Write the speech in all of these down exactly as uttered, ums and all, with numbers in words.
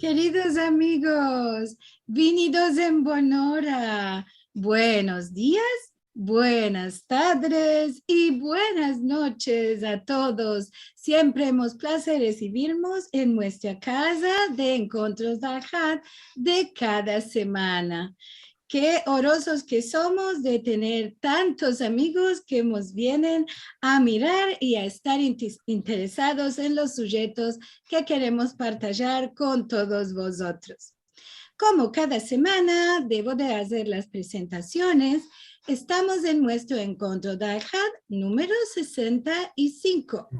Keridos amigos, vinidos en bon ora. Buenos dias, buenas tadres i buenas noches a todos. Siempre emos plazer resibirmos en muestra kaza de enkontros de Alhad de kada semana. Ke orozos ke somos de tener tantos amigos ke mos vienen a mirar i a estar intis-, interesados en los sujetos ke keremos partajar kon todos vozotros. Komo kada semana devo de azer las prezentasiones, estamos en muestro enkontro de Alhad numero sesenta i sinko.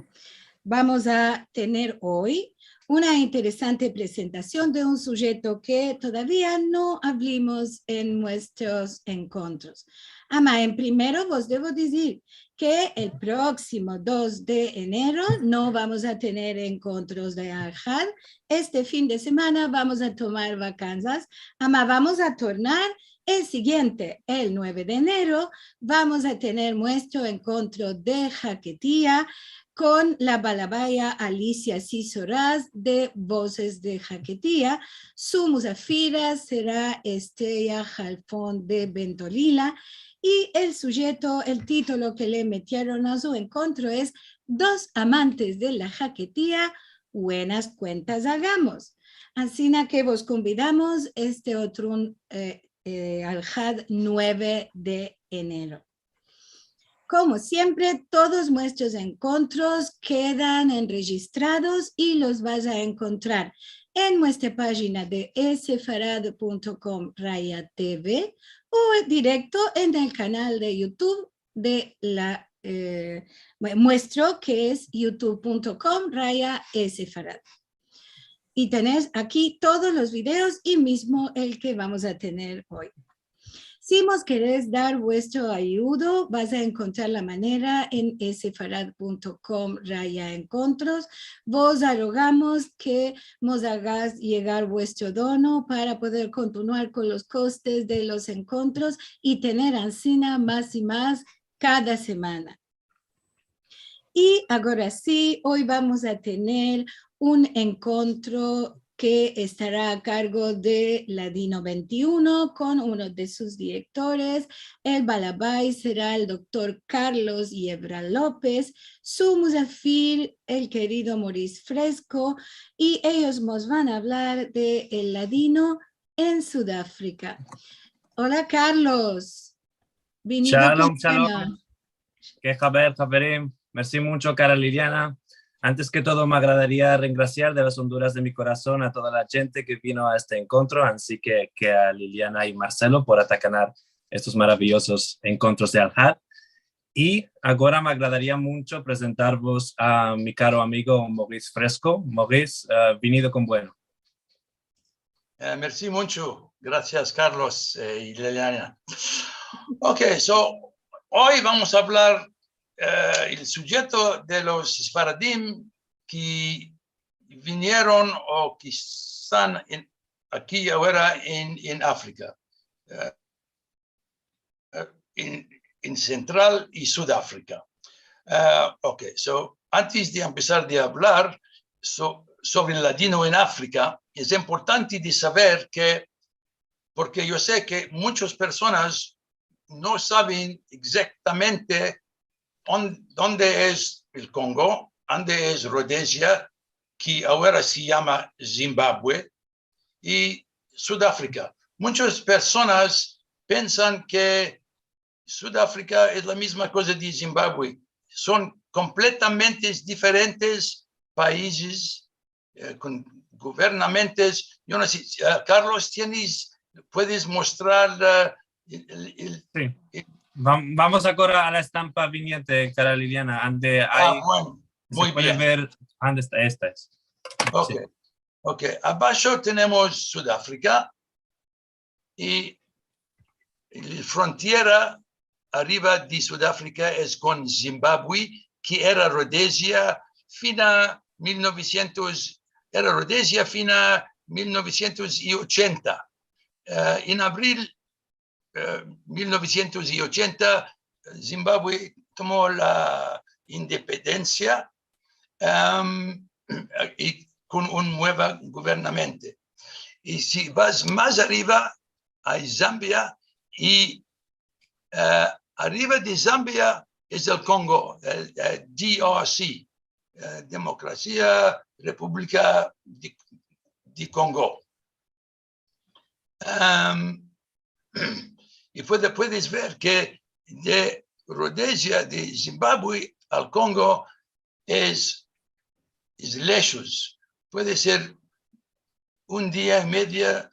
Vamos a tener oy una interesante prezentasion de un sujeto ke todavia no avlimos en muestros enkontros. Ama, en primero vos devo dizir ke el proksimo dos de enero no vamos a tener enkontros de Alhad. Este fin de semana vamos a tomar vakanzas, ama vamos a tornar el sigiente, el nueve de enero, vamos a tener muestro enkontro de Haketia kon la balabaya Alicia Sisoraz de Vozes de Haketia. Su muzafira sera Estrella Halfon de Bentolila. I el sujeto, el titolo ke le metieron a su enkontro es Dos amantes de la Haketia, buenas kuentas agamos. Ansina ke vos konvidamos este otro, eh, eh, Alhad nueve de enero. Komo siempre, todos muestros enkontros kedan enrejistrados i los vas a enkontrar en muestra pajina de esefarad punto com raya TV o direkto en el kanal de YouTube de la, eh, mue-, muestro, ke es youtube punto com raya esefarad. I tenes aki todos los videos i mizmo el ke vamos a tener oy. Si mos keres dar vuestro ayudo, vas a enkontrar la manera en esefarad punto com raya enkontros. Vos arogamos ke mos agas yegar vuestro dono para poder kontinuar kon los kostes de los enkontros i tener ansina mas i mas kada semana. I agora si, oy vamos a tener un enkontro ke estara a kargo de Ladino vente i uno kon uno de sus direktores. El balabay sera el doktor Carlos Yebra Lopez, su muzafir, el kerido Moris Fresko, i eyos mos van a avlar de el ladino en Sudafrika. Ola, Carlos. Vinido. Shalom, shalom. Ke haber, haverim? Mersi muncho, kara Liliana. Antes ke todo, me agradaria rengrasiar de las onduras de mi korason a toda la djente ke vino a este enkontro, ansi ke, ke a Liliana i Marcelo por atakanar estos maraviyozos enkontros de Alhad. I agora me agradaria muncho prezentarvos a mi karo amigo Moris Fresko. Moris, eh, vinido kon bueno. Eh, mersi muncho. Grasias, Carlos, eh, i Liliana. Ok, so, oy vamos a avlar, eh, el sujeto de los sefaradim ke vinieron o ke estan en, aki agora en, en Afrika. Eh, eh, en, en Sentral i Sudafrika. Eh, ok, so, antes de empesar de avlar so-, sovre el ladino en Afrika, es importante de saver ke, porke yo se ke munchas personas no saven egzaktamente on-, donde es el Kongo, onde es Rodesia, ke agora se yama Zimbabwe, i Sudafrika. Munchas personas pensan ke Sudafrika es la mizma koza de Zimbabwe. Son kompletamente diferentes paizes, eh, kon guvernamentes. Yo no se, eh, Carlos, tienes, puedes mostrar, eh, el, el, el, si. El... Vam-, vamos agora a la estampa viniente, kara Liliana, ande... Ah, ay, bueno. Se puede ver ande esta, esta es. Ok. Si. Ok, abasho tenemos Sudafrika i la frontiera arriva de Sudafrika es kon Zimbabwe, ke era Rodesia fina mil novesientos, era Rodesia fina mil novesientos i ochenta. Eh, en avril eh, mil novesientos i ochenta, Zimbabwe tomo la independensia, em, i kon un mueva guvernamente. I si vas mas arriva, ay Zambia, i, eh, arriva de Zambia es el Kongo, el, el D R C, eh, Demokrasia Republika de, de Kongo. Em, i puede, puedes ver ke de Rodezia, de Zimbabue al Kongo es, es leshos. Puede ser un dia i media,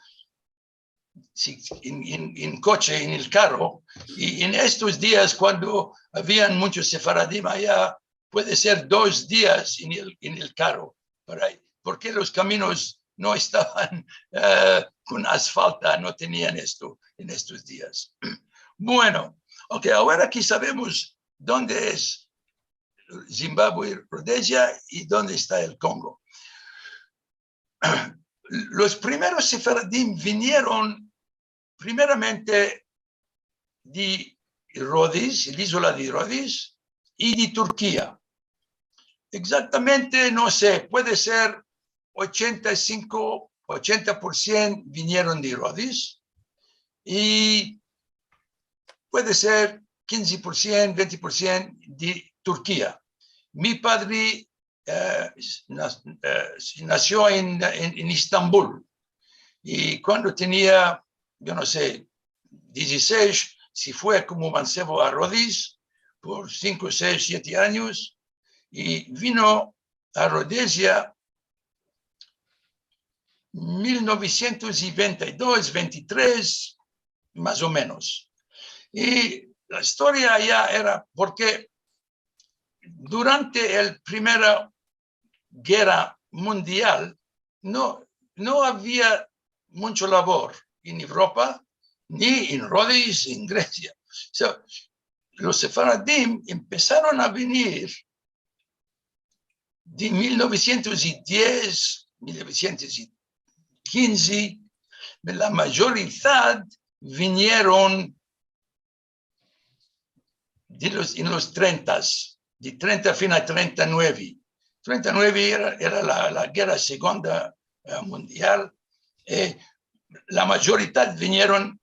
si, en, en, en koche, en el karro. I en estos dias, kuando avian munchos sefaradim aya, puede ser dos dias en el, en el karro por ay, porke los kaminos no estavan, eh, kon asfalto, no tenian esto en estos dias. Bueno, ok, agora ke savemos donde es Zimbabue, Rodezia, i donde esta el Kongo. Los primeros sefaradim vinieron primeramente de Rodis, la izola de Rodis, i de Turkia. Egzaktamente, no se, puede ser ochenta i sinko, ochenta por sien vinieron de Rodis, i puede ser kinze por sien, vente por sien de Turkia. Mi padre eh, nas-, eh, nasio en, en, en Estambul. I kuando tenia, yo no se, dizisesh, se fue komo mansevo a Rodis por sinko, sesh, siete anyos, i vino a Rodezia mil novesientos i vente i dos, vente i tres, mas o menos. I la istoria aya era porke durante el primera gerra mundial no, no avia muncho lavor en Evropa, ni en Rodis, en Grezia. O sea, los sefaradim empesaron a venir de mil novesientos i diez, mil novesientos i kinze, la mayoridad vinieron de los, en los trentas, de trenta fin a trenta i nueve. Trenta i nueve era, era la, la gerra segonda, eh, mundial. Eh, la mayoridad vinieron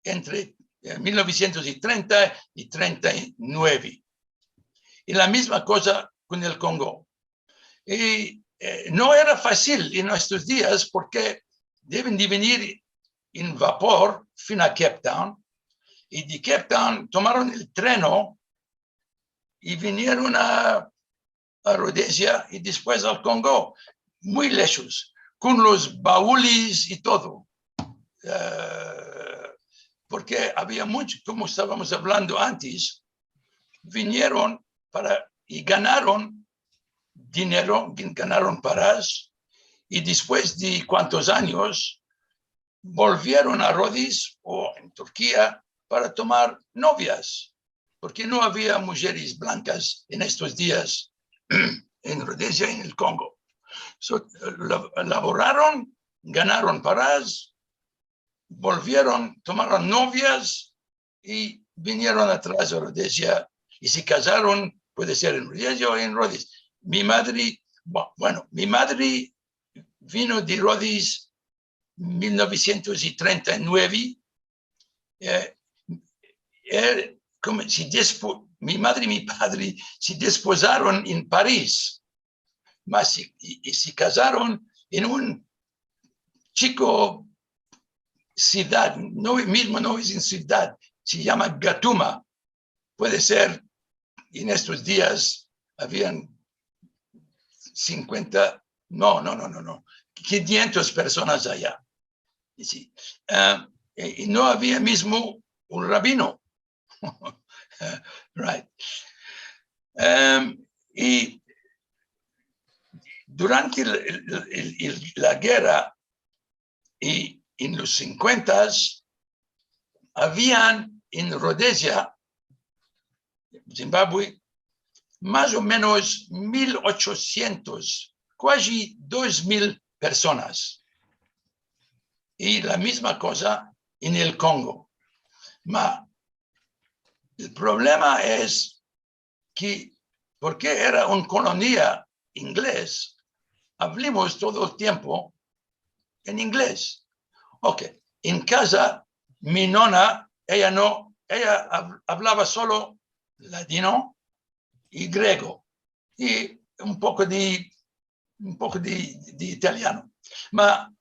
entre, eh, mil novesientos i trenta i trenta i nueve. I la mizma koza kon el Kongo. I, eh, no era fasil en estos dias porke deven de venir en vapor fin a Cape Town, i de Cape Town tomaron el treno i vinieron a, a Rodezia i despues al Kongo, muy leshos, kon los baules i todo. Eh, porke avia muncho, komo estavamos avlando antes, vinieron para, i ganaron dinero, gan-, ganaron paras, i despues de kuantos anyos volvieron a Rodis o en Turkia para tomar novias, porke no avia mujeres blankas en estos dias en Rodezia, en el Kongo. So, la-, lavoraron, ganaron paras, volvieron, tomaron novias i vinieron atras a Rodezia i se kazaron, puede ser en Rodezia o en Rodis. Mi madre, bu-, bueno, mi madre vino de Rodis mil novesientos i trenta i nueve. Eh, el, komo se despo-, mi madre i mi padre se despozaron en Paris, mas i, i, i se kazaron en un chiko sivdad, no, mizmo no es en sivdad, se yama Gatuma. Puede ser, en estos dias avian sinkuenta, no, no, no, no, no, kinyentos personas aya. I si, eh, i, i no avia mizmo un rabino. Right. Em, i durante el, el, el, el, la gerra i en los sinkuentas, avian en Rodezia, Zimbabue, mas o menos mil ochosientos, kuazi dos mil personas. I la mizma koza en el Kongo. Ma el problema es ke, porke era un kolonia inglez, avlimos todo el tiempo en inglez. Ok, en kaza, mi nona, eya no, eya av-, avlava solo ladino i grego, i un poko de, un poko de, de italiano. Ma,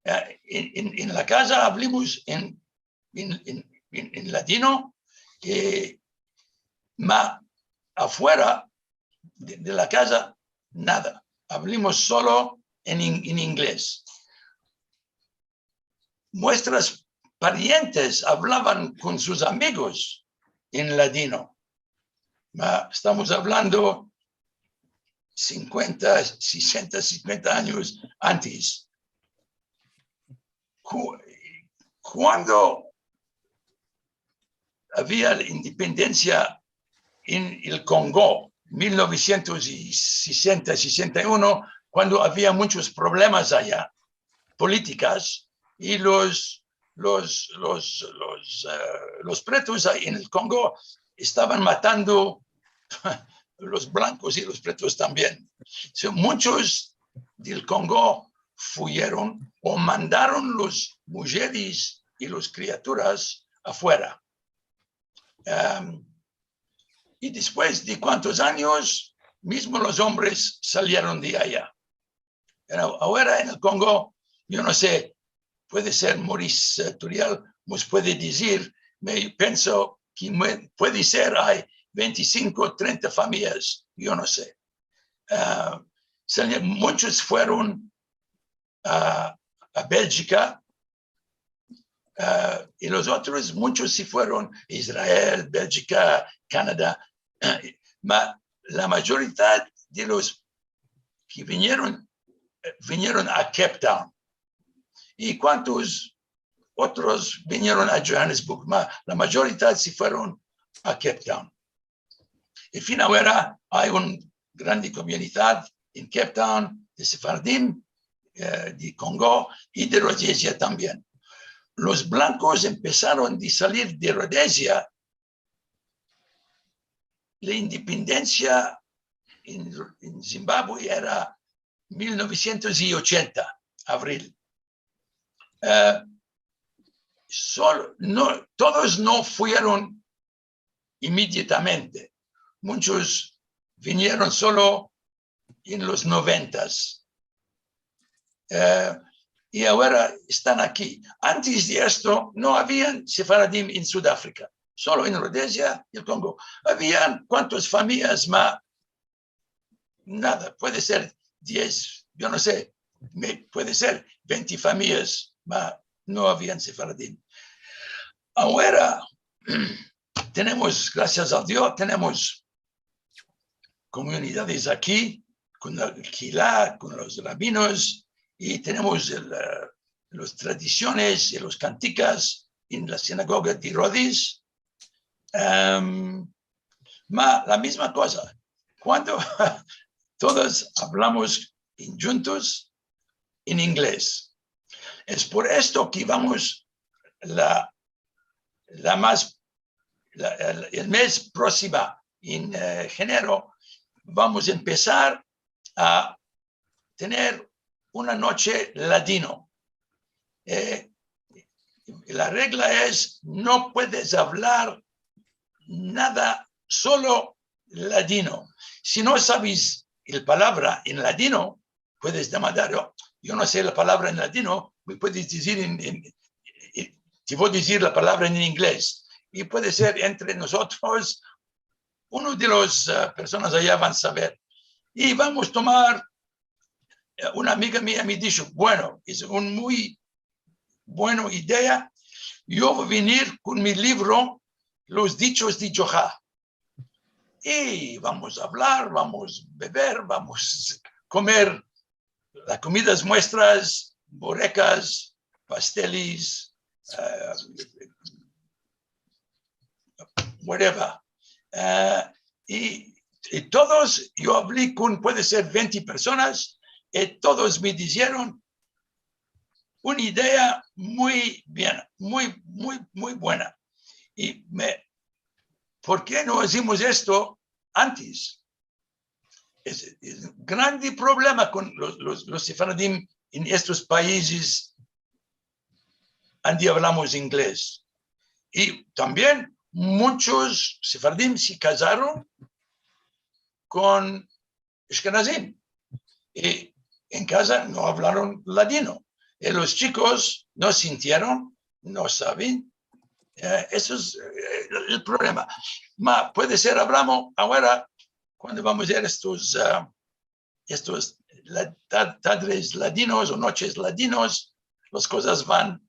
eh, en, en, en la kaza avlimos en, en, en, en, en ladino, eh, ma afuera de, de la kaza, nada. Avlimos solo en in-, en inglez. Muestras parientes avlavan kon sus amigos en ladino. Ma estamos avlando sinkuenta, sesenta, sinkuenta anyos antes. Ku-, kuando avia la independensia en el Kongo, mil novesientos sesenta, sesenta i uno, kuando avia munchos problemas aya, politikas, i los, los, los, los, eh, los pretos en el Kongo estavan matando los blankos i los pretos tambien. So, munchos del Kongo fuyeron o mandaron los mujeres i los kriaturas afuera. Em, i despues de kuantos anyos, mizmo los ombres salieron de aya. Pero agora en el Kongo, yo no se, puede ser Maurice, eh, Turial, mos puede dizir, me pienso ke me, puede ser, ay vente i sinko, trenta famiyas, yo no se. Ah, sali-, munchos fueron a, a Beljika, ah, i los otros, munchos se fueron a Israel, Beljika, Kanada. Ma la mayoridad de los ke vinieron, eh, vinieron a Cape Town. I kuantos otros vinieron a Johannesburg, ma la mayoridad se fueron a Cape Town. En fin, agora ay un grande komunidad en Cape Town de sefaradim, eh, de Kongo i de Rodesia tambien. Los blankos empesaron de salir de Rodesia. La independensia en, en Zimbabue era mil novesientos ochenta, avril. Eh, sol-, no, todos no fueron inmediatamente. Munchos vinieron solo en los noventas. Eh, i agora estan aki. Antes de esto, no avian sefaradim en Sudafrika, solo en Rodesia i el Kongo. Avian kuantos famiyas, ma nada, puede ser diez, yo no se, me, puede ser vente famiyas, ma no avian sefaradim. Agora, tenemos, grasias a Dio, tenemos komunidades aki, kon la kehila, kon los rabinos, i tenemos el, eh, los tradisiones i los kantikas en la sinagoga de Rodis. Em, ma, la mizma koza, kuando todos avlamos en, djuntos en inglez. Es por esto ke vamos la, la mas, la, el, el mes prosimo, en, eh, enero, vamos a empesar a tener una noche ladino. Eh, la regla es, no puedes avlar nada, solo ladino. Si no saves el palavra en ladino, puedes demandar, yo, yo no se la palavra en ladino, me puedes dizir en, en, en, te vo a dizir la palavra en inglez. I puede ser entre nosotros, uno de los, eh, personas aya van a saver. I vamos a tomar, eh, una amiga mia me disho, bueno, es un muy bueno idea, yo vo a venir kon mi livro, Los dichos de Djoha. I vamos a avlar, vamos a bever, vamos a komer las komidas muestras, borekas, pasteles, eh, whatever. Eh, i, i todos, yo avli kon, puede ser vente personas, i todos me dizieron una idea muy bien, muy, muy, muy buena. I me, por ke no azimos esto antes? Es, es un grande problema kon los, los, los sefaradim en estos paizes ande avlamos inglez. I tambien munchos sefaradim se kazaron kon ashkenazim. I en kaza no avlaron ladino. I los chikos no sintieron, no saven. Eh, esto es, eh, el problema. Ma puede ser, avramo, agora, kuando vamos a ver estos, ah, estos la-, ta-, tadres ladinos o noches ladinos, las kozas van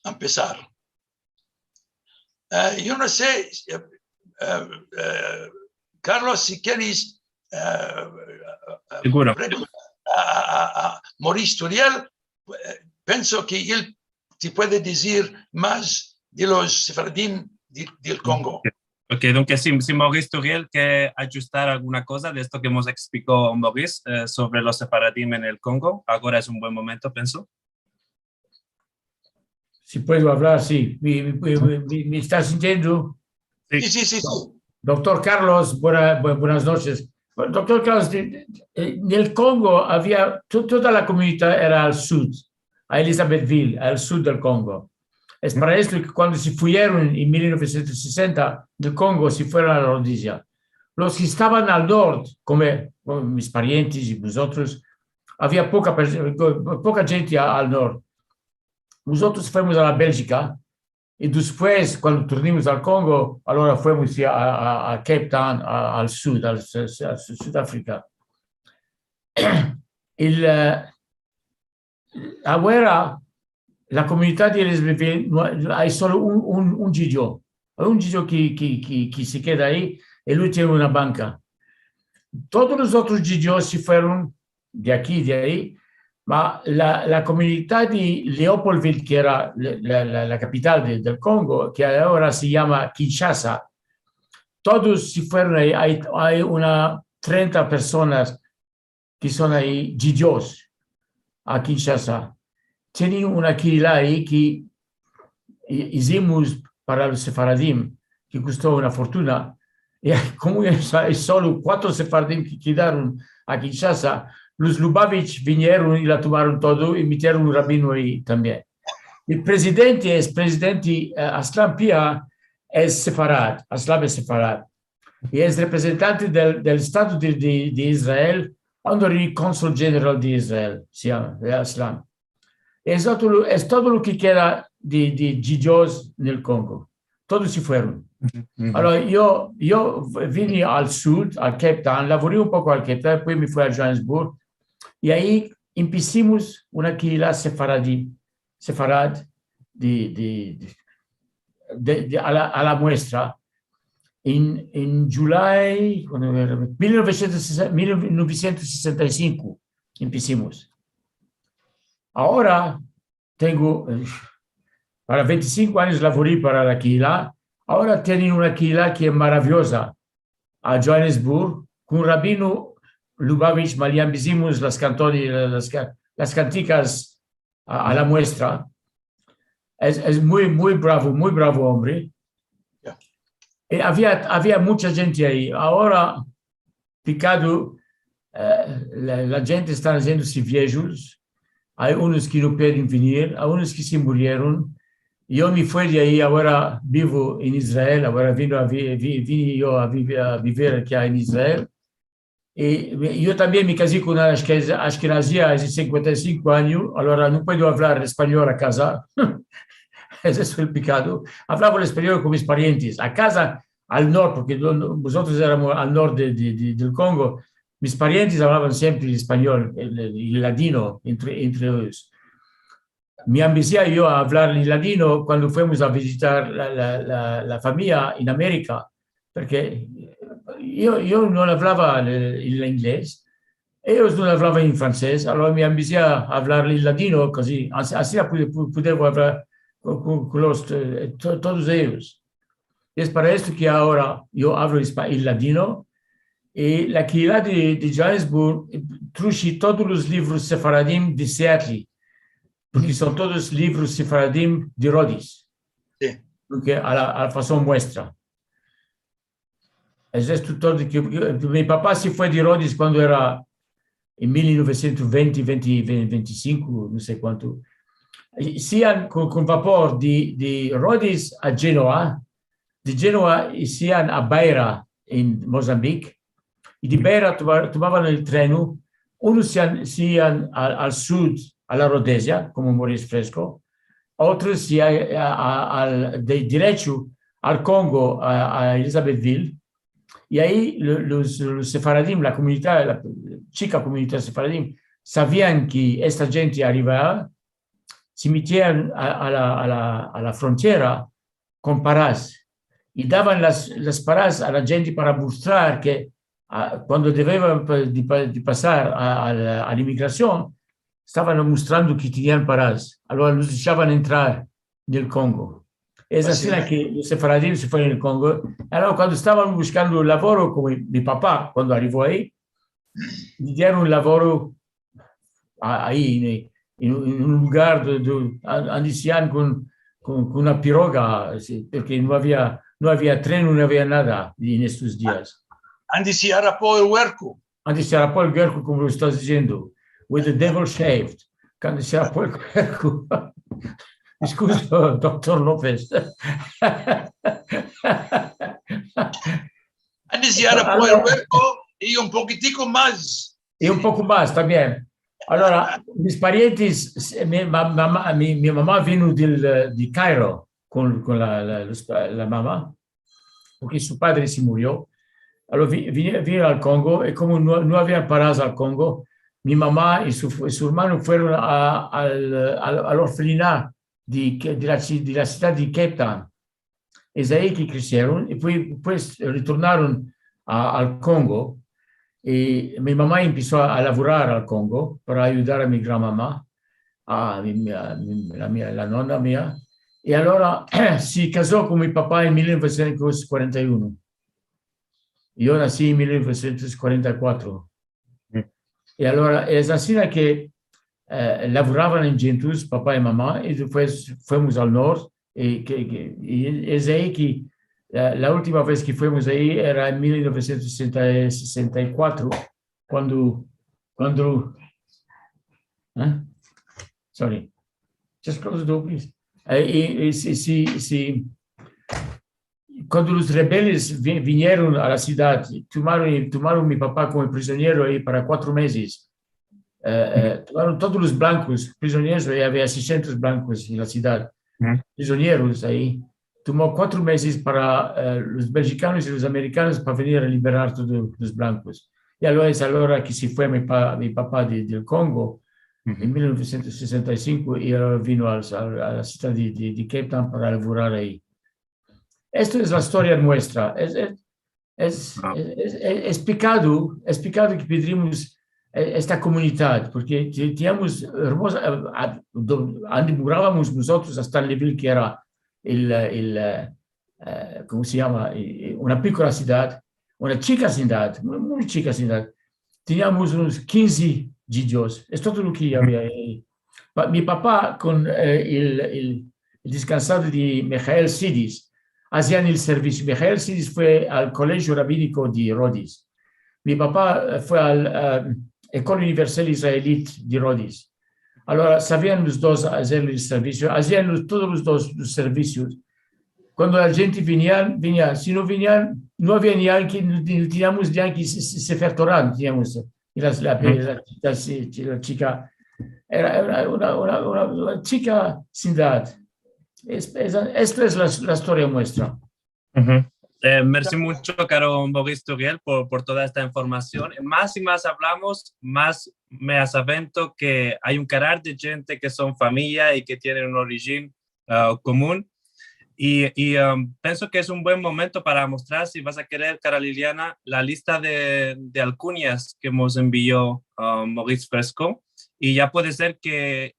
a empesar. Eh, yo no se, eh, eh, eh, Carlos, si keres, eh, eh, Seguro. Preguntar a, a, a, a Maurice Turiel, eh, penso ke el te puede dizir mas de los sefaradim de, del Kongo. Ok, donc si, si Maurice Turiel kere adjustar alguna koza de esto ke mos ekspliko Maurice, eh, sovre los sefaradim en el Kongo, agora es un buen momento, penso. Si puedo avlar, si. Mi, mi, mi, mi, mi esta sintiendo? Si. Si, si, si, si. Doktor Carlos, buena-, bu-, buenas noches. Doktor Carlos, de-, de-, en el Kongo avia, to-, toda la komunidad era al sud, a Elisabethville, al sud del Kongo. Es para esto ke kuando se fuyeron en mil novesientos sesenta del Kongo, se fueron a la Rodizia. Los ke estavan al nort, komo, komo mis parientes i vozotros, avia poka pers-, poka djente a-, al nort. Mozotros fuimos a la Beljika, i despues, kuando turnimos al Kongo, agora fuimos a, a, a Cape Town, a, al sud, al, al, al Sud Afrika. El, eh, agora, la komunidad de Elisabethville, no, ay solo un, un, un djidjo. Ay un djidjo ke, ke, ke, ke se keda ayi, i el tiene una banka. Todos los otros djidjos se fueron de aki, de ayi, ma la, la komunidad de Leopoldville, ke era la, la, la, la kapital de, del Kongo, ke agora se yama Kinshasa, todos se fueron ayi. Ay, ay una trenta personas ke son ayi, djidjos, a Kinshasa. Tienen una kehila ayi ke i-, izimos para los sefaradim, ke kosto una fortuna. I komo es, es solo kuatro sefaradim ke kedaron a Kinshasa, los Lubavitch vinieron i la tomaron todo i metieron un rabino ayi tambien. El prezidente es prezidente, eh, Aslan Pia, es sefarad, Aslan es sefarad. I es reprezentante del, del Estado de, de, de Israel, honorary consul general de Israel, se yama, de Aslan. Es otro, es todo lo ke keda de, de djidjos en el Kongo. Todos se fueron. Uhu, uhu. Agora, yo, yo vine al sud, a Cape Town, lavori un poko a Cape Town, despues me fui a Johannesburg, i ayi empesimos una kehila sefaradi, sefarad de, de, de, de, de, a la, a la muestra, en, en July, kuando era? Mil novesientos sesenta, mil novesientos sesenta i sinko empesimos. Agora tengo, eh, para vente i sinko anyos lavori para la kehila. Agora tienen una kehila ke es maraviyoza a Johannesburg, kon rabino Lubavitch, ma le ambezimos las kantoni-, las ka-, las kantikas a, a la muestra. Es, es muy, muy bravo, muy bravo ombre. Ya. I avia, avia muncha djente ayi. Agora, pikado, eh, la, la djente estan aziendose viejos. Ay unos ke no pueden venir, ay unos ke se murieron. Yo me fui de ayi, agora bivo en Israel, agora vino a vi-, vi-, vine yo a vivi-, a biver aki en Israel. I yo tambien me kazi kon una ashke-, ashkenazia aze sinkuenta i sinko anyos, agora no puedo avlar espanyol a kaza. Ese es el pikado. Avlava el espanyol kon mis parientes. A kaza, al nort, porke no, no, mozotros eramos al nort de, de, de, del Kongo, mis parientes avlavan siempre el espanyol, el, el, el ladino entre, entre eyos. Me ambezia yo a avlar el ladino kuando fuimos a vizitar la, la, la, la famiya en Amerika, porke yo, yo no avlava el, el inglez, eyos no avlavan en fransez, agora me ambezia a avlar el ladino, kazi, ansi, ansi pude, pu-, pude avlar kon, kon, kon los, eh, to-, todos eyos. Es para esto ke agora yo avlo espa-, el ladino, i la kehila de, de Johannesburg, eh, truje todos los livros sefaradim de Seattle, porke son todos livros sefaradim de Rodis. Si. Porke a la, a la fason muestra. Es esto todo ke, ke, mi papa se fue de Rodis kuando era en mil novesientos vente, vente, vente i sinko, no se kuanto. I, i ian kon, kon vapor de, de Rodis a Genoa, de Genoa i ian a Beira, en Mozambik, i de Beira toma-, tomavan el treno, unos se ian, se ian al, al sud, a la Rodezia, komo Moris Fresco, otros se ian a, a, al, de, derecho al Kongo, a, a Elisabethville, i ayi lo-, los, los sefaradim, la komunidad, la chika komunidad sefaradim, savian ke esta djente arivava, se metian a, a la, a la, a la frontiera kon paras, i davan las, las paras a la djente para mostrar ke, a, kuando devevan pa-, de pa-, de pasar a, a la, a la imigrasion, estavan mostrando ke tenian paras, alora los dejavan entrar en el Kongo. Es ansi ke los sefaradim se fueron en el Kongo. Alora, kuando estavan buskando lavoro, komo mi papa, kuando arivo ayi, le dieron lavoro a-, ayi, en, en un, en un lugar de, de, a-, ande se ian kon, kon, kon una piroga, si, porke no avia, no avia treno, no avia nada en estos dias. Ande se arapo el guerko. Ande se arapo el guerko, komo lo estas diziendo, with the devil shaved. Kuando se arapo el guerko. Diskulpa, doktor Lopez. Ande se arapo el guerko i un pokitiko mas. I un poko mas tambien. Alora, mis parientes, se-, mi ma-, mama, mi, mi mama vino del, eh, de Kairo kon, kon la, la, los pa-, la mama, porke su padre se murio. Alora vi-, vini-, vino al Kongo, i komo no, no avia paras al Kongo, mi mama i su, i su ermano fueron a, al, al, al orfelina de, de la ci-, de la sivdad de Cape Town. Es ayi ke kresieron, i pui-, pues, retornaron a, al Kongo, i mi mama empeso a, a lavurar al Kongo para ayudar a mi granmama, a mi, a mi, la mia, la nona mia, i alora se kazo kon mi papa en mil novesientos kuarenta i uno. Yo nasi en mil novesientos kuarenta i kuatro. I alora, es ansina ke, eh, lavuravan en djuntos, papa i mama, i despues fuimos al nort, i ke, ke, i es ayi ke, eh, la ultima vez ke fuimos ayi era en mil novesientos sesenta, sesenta i kuatro, kuando, kuando, eh? Sorry. Just close the door, please. Eh, i, i si, si, si, kuando los rebeldes vi-, vinieron a la sivdad, tomaron, tomaron mi papa komo prizoniero ayi para kuatro mezes. Eh, eh, tomaron todos los blankos prizonieri, ayi avia seishentos blankos en la sivdad, prizonieros ayi. Tomo kuatro mezes para, eh, los belgikanos i los amerikanos para venir a liberar todos los blankos. I alora es alora ke se fue mi pa-, mi papa de, del Kongo en mil novesientos sesenta i sinko i alora vino al, al, a la sivdad de, de, de Cape Town para lavurar ayi. Esto es la istoria muestra. Es, es, es, es, es, es pekado, es pekado ke pedrimos, eh, esta komunidad, porke te-, teniamos ermoza, eh, a-, do-, ande moravamos mozotros asta el nivel ke era el, el, eh, eh, komo se yama? Eh, eh, una pikora sivdad, una chika sivdad, muy, muy chika sivdad. Teniamos unos kinze djudios. Es todo lo ke avia ayi. Pa-, mi papa kon, eh, el, el, el deskansado de Mihael Sidis azian el servisio. Mihael Sidis fue al Kolegio Rabiniko de Rodis. Mi papa, eh, fue al, eh, Ecole Universelle Israélite de Rodis. Alora, savian los dos azer el servisio, azian los, todos los dos los servisios. Kuando la djente vinian, vinian. Si no vinian, no avia ni ayin ke, ni, ni teniamos ni ayin ke se, se, Sefer Torah, no teniamos. I las, la, la, la, la chika, era, era una, una, una, una chika sivdad. Es, es, esto es la, la istoria muestra. Eh, mersi muncho, karo Maurice Turiel, por, por toda esta informasion. Mas i mas avlamos, mas me asavento ke ay un karar de djente ke son famiya i ke tienen un orijin, ah, komun. I, i, um, penso ke es un buen momento para mostrar, si vas a kerer, kara Liliana, la lista de, de alkunyas ke mos envio, ah, Maurice Fresco. I ya puede ser ke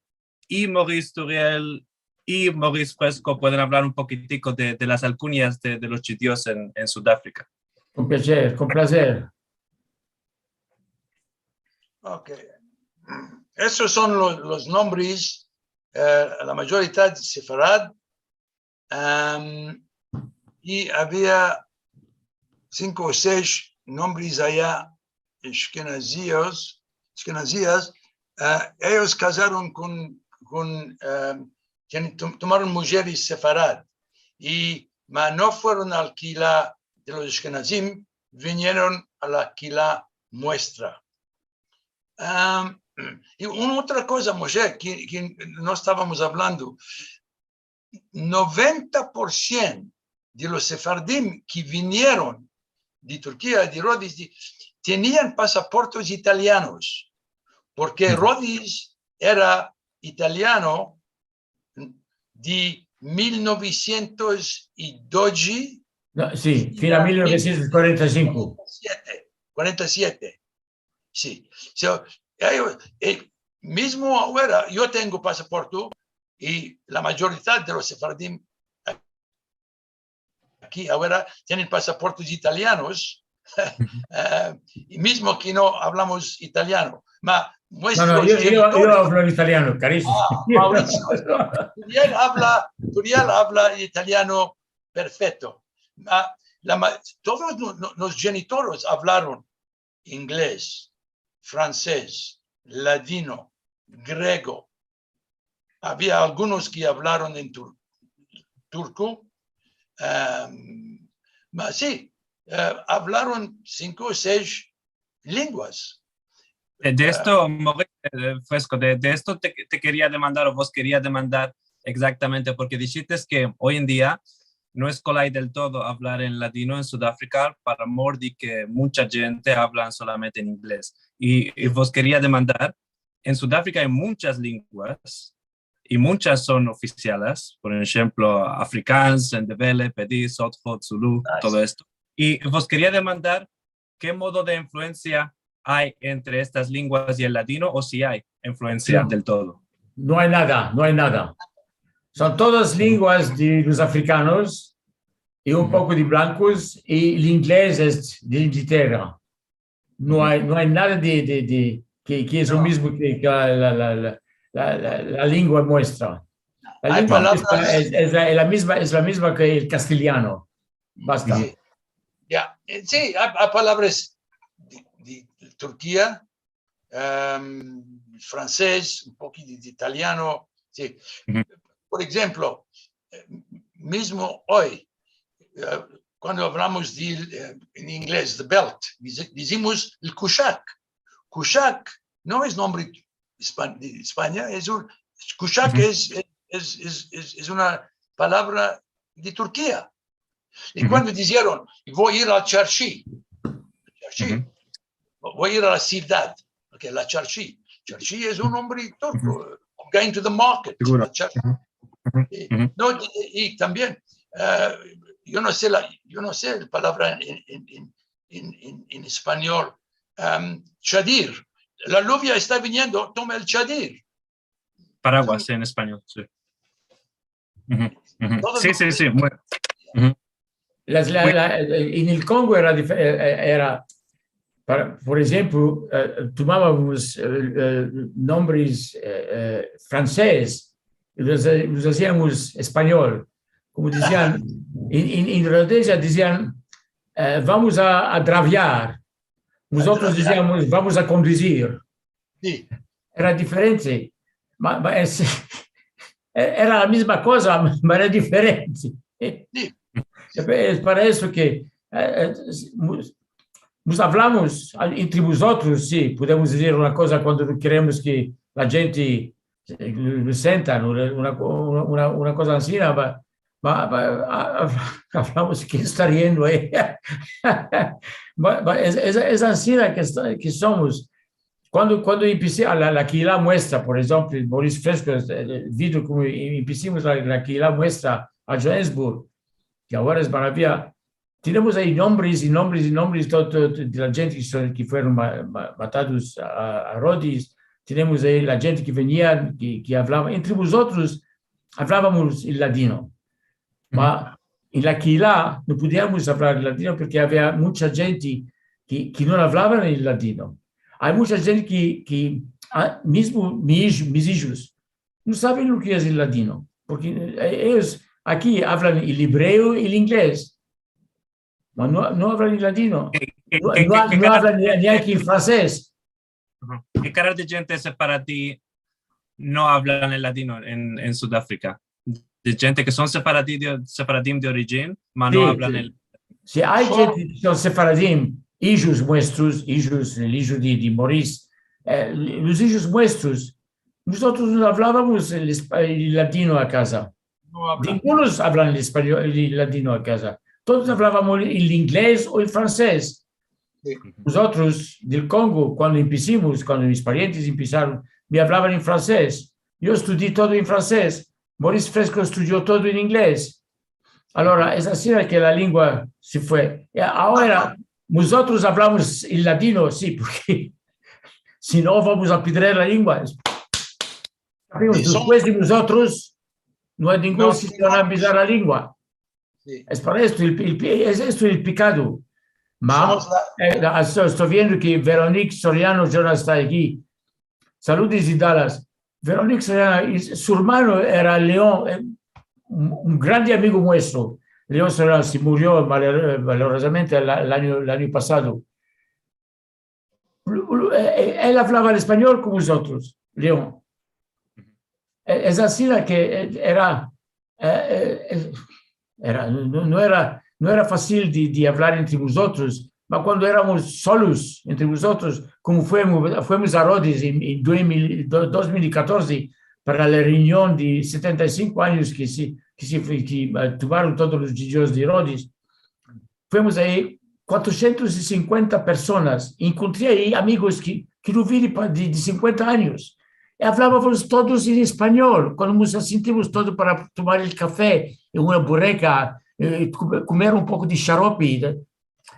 i Maurice Turiel i Maurice Fresco pueden avlar un pokitiko de, de las alkunyas de, de los djudios en, en Sudafrika. Kon plazer, kon plazer. Ok. Estos son lo-, los nombres, eh, la mayoridad sefarad, em, i avia sinko o sesh nombres aya, eshkenazios, Ashkenazias, eh, eyos kazaron kon, kon, eh, tienen, tom-, tomaron mujeres sefarad, i, ma no fueron al kila de los ashkenazim, vinieron a la kila muestra. Am, i una otra koza, Moshe, ke, ke no estavamos avlando, noventa por sien de los sefardim ke vinieron de Turkia, de Rodis, de, tenian pasaportes italianos, porke Rodis era italiano de mil novesientos i dodje. No, si, fin a mil novesientos kuarenta i sinko. Kuarenta i siete, kuarenta i siete. Si. So, eh, eh, mizmo agora, yo tengo pasaporte i la mayoridad de los sefardim aki agora tienen pasaportes italianos, eh, i mizmo ke no avlamos italiano. Ma, no, no, muestros yo, yo, yo avlo italiano, karisimo. Ah, Maurizio, Turiel avla, Turiel avla italiano perfekto. Ma, la ma-, todos no-, no-, los jenitores avlaron inglez, fransez, ladino, grego. Avia algunos ke avlaron en tur-, turko, em, ma si, eh, avlaron sinko o sesh lenguas. Eh, de, eh, esto, Maurizio, eh, fresko, de, de esto te, te keria demandar, o vos keria demandar egzaktamente, porke dishites ke oy en dia no es kolay del todo avlar en ladino en Sudafrika, para mor de ke muncha djente avlan solamente en inglez. I, i vos keria demandar, en Sudafrika ay munchas lenguas, i munchas son ofisiales, por enshemplo, Afrikaans, Ndebele, Pedi, Sotho, Zulu, todo esto. I vos keria demandar ke modo de influensia ay entre estas lenguas i el ladino, o si ay influensia del todo. No ay nada, no ay nada. Son todas lenguas de los afrikanos i un poko de blankos, i el inglez es de Inglatera. No ay, no ay nada de, de, de, ke, ke es lo mizmo ke, ke la, la, la lengua muestra. La lengua muestra es, es la, la mizma, es la mizma ke el kastelyano. Basta. Si. Ya. Eh, si, ay, ay palavras de, de Turkia, em, fransez, un poko de, de italiano. Si. Por enshemplo, eh, mizmo oy, eh, kuando avlamos de, eh, en inglez, the belt, dizi-, dizimos el kushak. Kushak no es nombre ispan-, de Espanya, es un, kushak es, es, es, es, es una palavra de Turkia. I kuando dizieron, "Vo a ir al charshi", charshi, "Vo a ir a la sivdad", porke la charshi, charshi es un nombre turko, "I'm going to the market", la charshi. Eh, no, i, i tambien, eh, yo no se la, yo no se la palavra en, en, en, en, en, en espanyol. Em, chadir. La luvia esta viniendo, toma el chadir. Paraguas en espanyol, si. Si, si, si, muy. Las, la, la, en el Kongo era dif-, eh, eh, era, para, por enshemplo, eh, tomavamos, eh, eh, nombres, eh, eh, fransez i los, eh, los aziamos espanyol. Komo dizian, en, en, en Rodesia dizian, eh, "Vamos a, a draviar." Mozotros diziamos, "Vamos a konduzir." Si. Era diferente. Ma, ma es, era la mizma koza, ma era diferente. Si. Es para esto ke, eh, eh, mos, mos avlamos entre mozotros, si, podemos dizir una koza kuando no keremos ke la djente, eh, lo sienta, no? Una, una, una, una koza ansina, ma, ma, ma, a, a, avlamos ke esta riendo, eh. Ma, ma, es, es, es ansina ke esta, ke somos. Kuando, kuando empesi a la, la kehila muestra, por enshemplo, Moris Fresko, eh, video komo em-, empesimos la, la kehila muestra a Johannesburg, ke agora es maravia. Tenemos ayi nombres i nombres i nombres, to-, to-, to-, de la djente ke son, ke fueron ma-, ma-, matados a, a, a Rodis. Tenemos ayi la djente ke venian, ke, ke avlavan. Entre mozotros avlavamos el ladino. Ma en la kehila no podiamos avlar el ladino porke avia muncha djente ke, ke no avlavan el ladino. Ay muncha djente ke, ke, a, mizmo mi ij-, mis ijos no saven lo ke es el ladino, porke, eh, eyos aki avlan el ebreo i el inglez, ma no, no avlan el ladino. Ke, ke, no, ke, no, ke, no avlan ni, ni aki el fransez. Aha. Ke kalar de djente sefaradi no avlan el ladino en, en Sudafrika? De djente ke son sefaradi de, sefaradim de orijin, ma no avlan el... Si, si, ay djente ke son sefaradim, ijos muestros, ijos, el ijo de, de Moris, eh, los ijos muestros, mozotros no avlavamos el espa-, el ladino a kaza. No avlan. Ningunos avlan el espanyol, el ladino a kaza. Todos avlavamos el inglez o el fransez. Si. Mozotros del Kongo, kuando empesimos, kuando mis parientes empesaron, me avlavan en fransez. Yo estudi todo en fransez. Moris Fresko estudio todo en inglez. Alora, es ansi ke la lengua se fue. I agora, mozotros avlamos el ladino, si, porke si no vamos a pedrer la lengua. Sabemos, despues de mozotros, no ay ningun sitio para empesar la lengua. Si. Es por esto, el, el, es esto el pekado. Ma, eh, la, esto, esto viendo ke Veronique Soriano ya no esta aki. Saludos de Dallas. Veronique Soriano, i su ermano era Leon, eh, un, un grande amigo muestro. Leon Soriano se murio malor-, malorozamente el, el anyo, el anyo pasado. Lu-, lu-, eh, eh, el avlava el espanyol komo mozotros, Leon. Eh, es ansi ke, eh, era, eh, eh, eh, era, no, no era, no era fasil de, de avlar entre mozotros, ma kuando eramos solos entre mozotros, komo fuemos, fuemos a Rodis en, en dos mil, do-, dos mil i katorze para la reunion de setenta i sinko anyos ke se, ke se, ke, eh, tomaron todos los djudios de Rodis, fuemos ayi kuatrosientos i sinkuenta personas. Enkontri ayi amigos ke, ke no vi de pa-, de, de sinkuenta anyos. I avlavamos todos en espanyol. Kuando mos sentimos todos para tomar el kafe i una bureka, eh, kome-, komer un poko de xarope,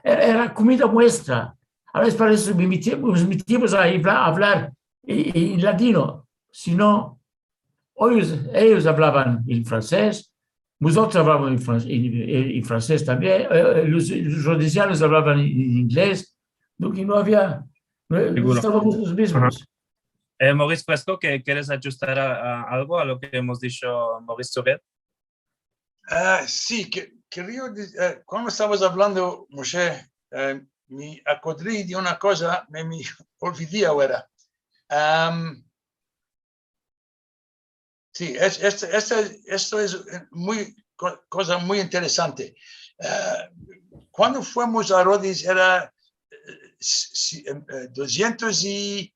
era, era komida muestra. Agora es por esto me meti-, mos metimos a avla-, avlar en, en ladino. Si no, Eyos, eyos avlavan en fransez, mozotros avlavamos en fran-, en, en, en fransez tambien, eh, eh, los, los rodesianos avlavan en, en inglez, lo ke no avia, no, estavamos los mizmos. Aha. Eh, Moris Fresko, ke keres adjustar a, a algo a lo ke emos disho Moris Surel? Ah, si, ke, keria di-, eh, kuando estavas avlando, Moshe, eh, me akodri de una koza, me, me olvidi agora. Am, Si, es, es, es, esto es, eh, muy, ko-, koza muy interesante. Eh, kuando fuemos a Rodis era, eh, si, si, em, eh, dosientos i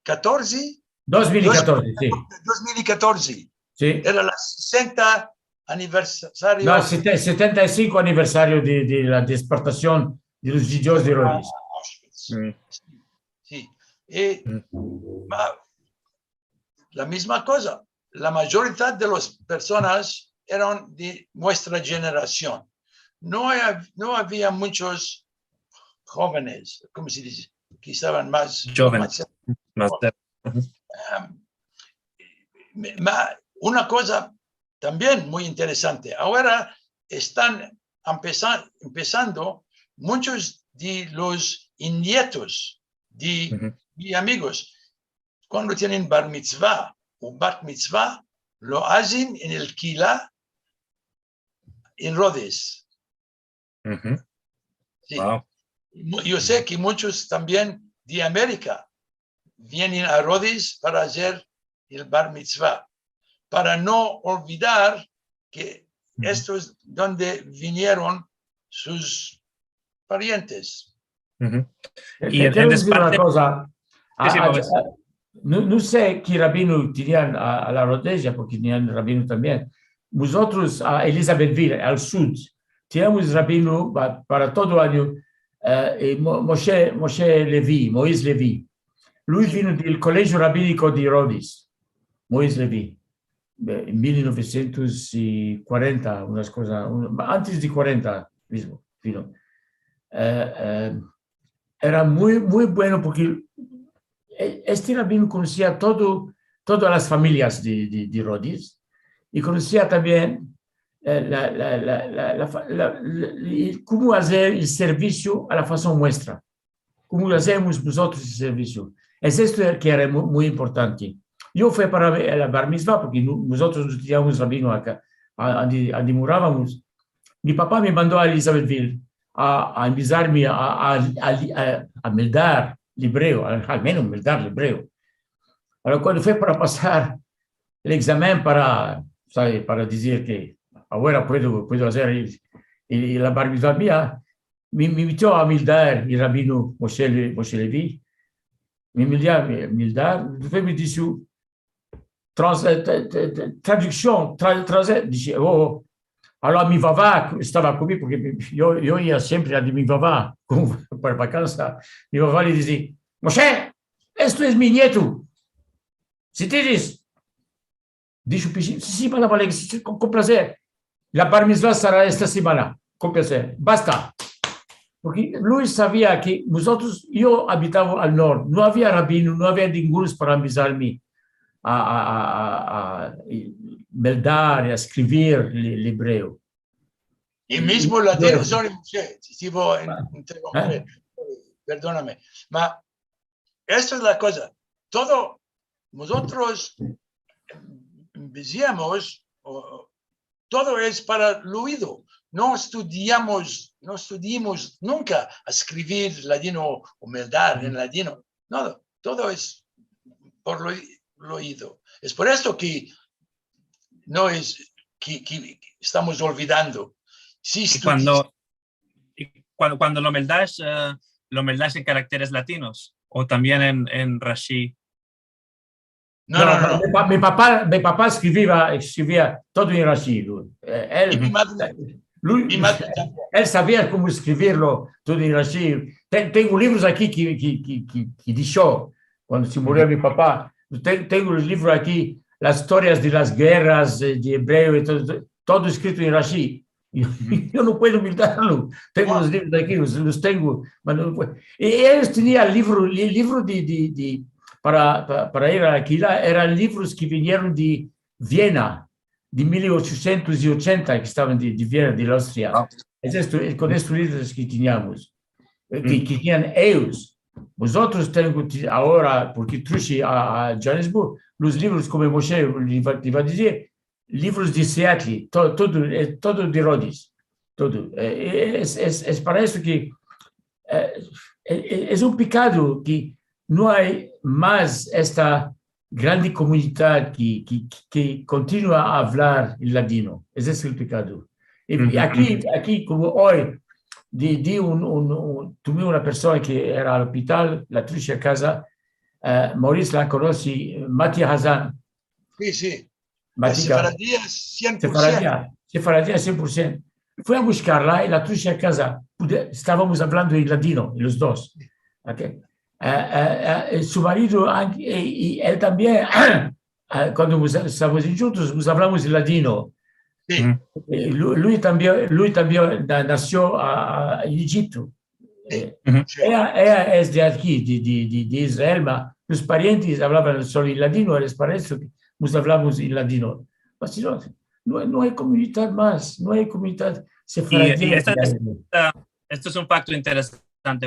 katorze? Dos mil i katorze, si. Dos mil i katorze. Si. Era la sesenta aniversario. No, sete-, setenta i sinko aniversario de, de la deportasion de los djudios de Rodis. Ah, Auschwitz. Si, si. I, ma, la mizma koza. La mayoridad de las personas eran de muestra jenerasion. No hav-, no avia munchos hovenes, komo se dize, ke estavan mas, mas, mas, am, me, ma, una koza tambien muy interesante. Agora estan empesa-, empesando munchos de los nietos de mi amigos kuando tienen bar mitzva o bat mitzva, lo azen en el kila en Rodis. Si. Wow. Mu-, yo se ke munchos tambien de Amerika vienen a Rodis para azer el bar mitzva, para no olvidar ke esto es donde vinieron sus parientes. I en, en desparte, una koza, si, si, a, no, no se ke rabino tenian a, a la rodeya, porke tenian rabino tambien. Mozotros, a Elisabethville, al sud, teniamos rabino pa-, para todo anyo, eh, e Mo-, Moshe, Moshe Levi, Moïse Levi. Lui vino del Kolegio Rabiniko de Rodis, Moïse Levi, eh, en mil novesientos i kuarenta, unas kozas, un, antes de kuarenta mizmo, vino. Eh, eh, era muy, muy bueno porke e-, este rabino konosia todo, todas las familias de, de, de Rodis, i konosia tambien, eh, la, la, la, la, la fa-, la, la, i komo azer el servisio a la fason muestra. Komo azemos mozotros el servisio. Es esto ke era mu-, muy importante. Yo fui para el bar mitzva, porke no-, mozotros no teniamos rabino aka, a-, andi, andi moravamos. Mi papa me mando a Elisabethville a, a envizarme a, a, a, a, a meldar el ebreo, al, al menos meldar el ebreo. Agora, kuando fue para pasar el egzamen para, sabe, para dizir ke agora puedo, puedo azer el, el, la bar mitzva mia, me, me metio a meldar el rabino Moshe Le-, Moshe Levi, me meldia, me, meldar, despues me disho, trans-, eh, tra-, tra-, tra-, traduksion, tra-, trazer, dishe, oh, oh. Agora mi vava estava komigo, porke yo, yo ia siempre a de mi vava, komo para vakansa, mi vava le dize, Moshe, esto es mi nieto. Si tienes, disho Pishim, si, si, manda, vale, si, si, kon, kon plazer. La bar mitzva sera esta semana. Kon plazer. Basta. Porke Luis savia ke mozotros, yo abitava al nort, no avia rabino, no avia ningunos para embezarme a, a, a, a, a meldar i a eskrivir el, el ebreo. I mizmo ladino, sorry, Moshe, si, si vo a interomper, perdoname. Ma, esta es la koza. Todo, mozotros diziamos, o, todo es para el oido. No estudiamos, no estudiamos nunka a eskrivir ladino o meldar en ladino. No, todo es por el oi-, el oido. Es por esto ke no es, ke, ke estamos olvidando. Si I estudi- kuando, i kuando, kuando lo meldash, eh, lo meldash en karakteres ladinos, o tambien en, en Rashi? No, no, no, no. Mi pa-, mi papa, mi papa eskrivia, eskrivia todo en Rashi. Eh, el, i mi madre, Lu-, mi madre tambien. El savia komo eskrivirlo todo en Rashi. Te-, tengo livros aki ke, ke, ke, ke, ke disho kuando se murio mi papa. Te-, tengo el livro aki, las istorias de las gerras, eh, de ebreo i todo, todo eskrito en Rashi. Yo, yo no puedo olvidarlo. Tengo los livros aki, los, los tengo. Mas no puedo. I eyos tenian livro, li-, livro de, de, de, para, pa-, para ir a alkilar, eran livros ke vinieron de Viena, de mil ochosientos i ochenta, ke estavan de, de Viena, de la Austria. Es esto, es kon estos livros ke teniamos, eh, ke, ke tenian eyos. Mozotros tengo ti-, agora, porke trushe a, a Johannesburg, los livros komo Moshe le va, le va a dizir, livros de Seattle, to-, todo, eh, todo de Rodis, todo. Eh, es, es, es para esto ke, eh, eh, eh, es un pekado ke no ay mas esta grande komunidad ke, ke, ke, ke kontinua a avlar el ladino. Ese es el pekado. I, i aki, aki, komo oy, di, di un, un, un, tuve una persona ke era al ospital, la trushe a kaza, eh, Maurice la konose, Mati Hazan. Si, si. Mati Hazan. Sefaradi al sien por sien. Sefaradi, sefaradi al sien por sien. Fui a bushkarla i la trushe a kaza. Pude-, estavamos avlando en ladino, los dos. Ok. Eh, eh, eh, su marido, an-, eh, i el tambien, eh, kuando mos, estavamos djuntos, mos avlamos en ladino. Si. Eh, lu-, lui tambien, lui tambien na-, nasio a, a, en Ejipto. Si. Eh, eya, eya es de aki, de, de, de, de Israel, ma los parientes avlavan solo en ladino, es para esto ke mos avlamos en ladino. Mas si no, no, no ay komunidad mas, no ay komunidad sefaradi. I, i esta, esta, esto es un fakto interesante.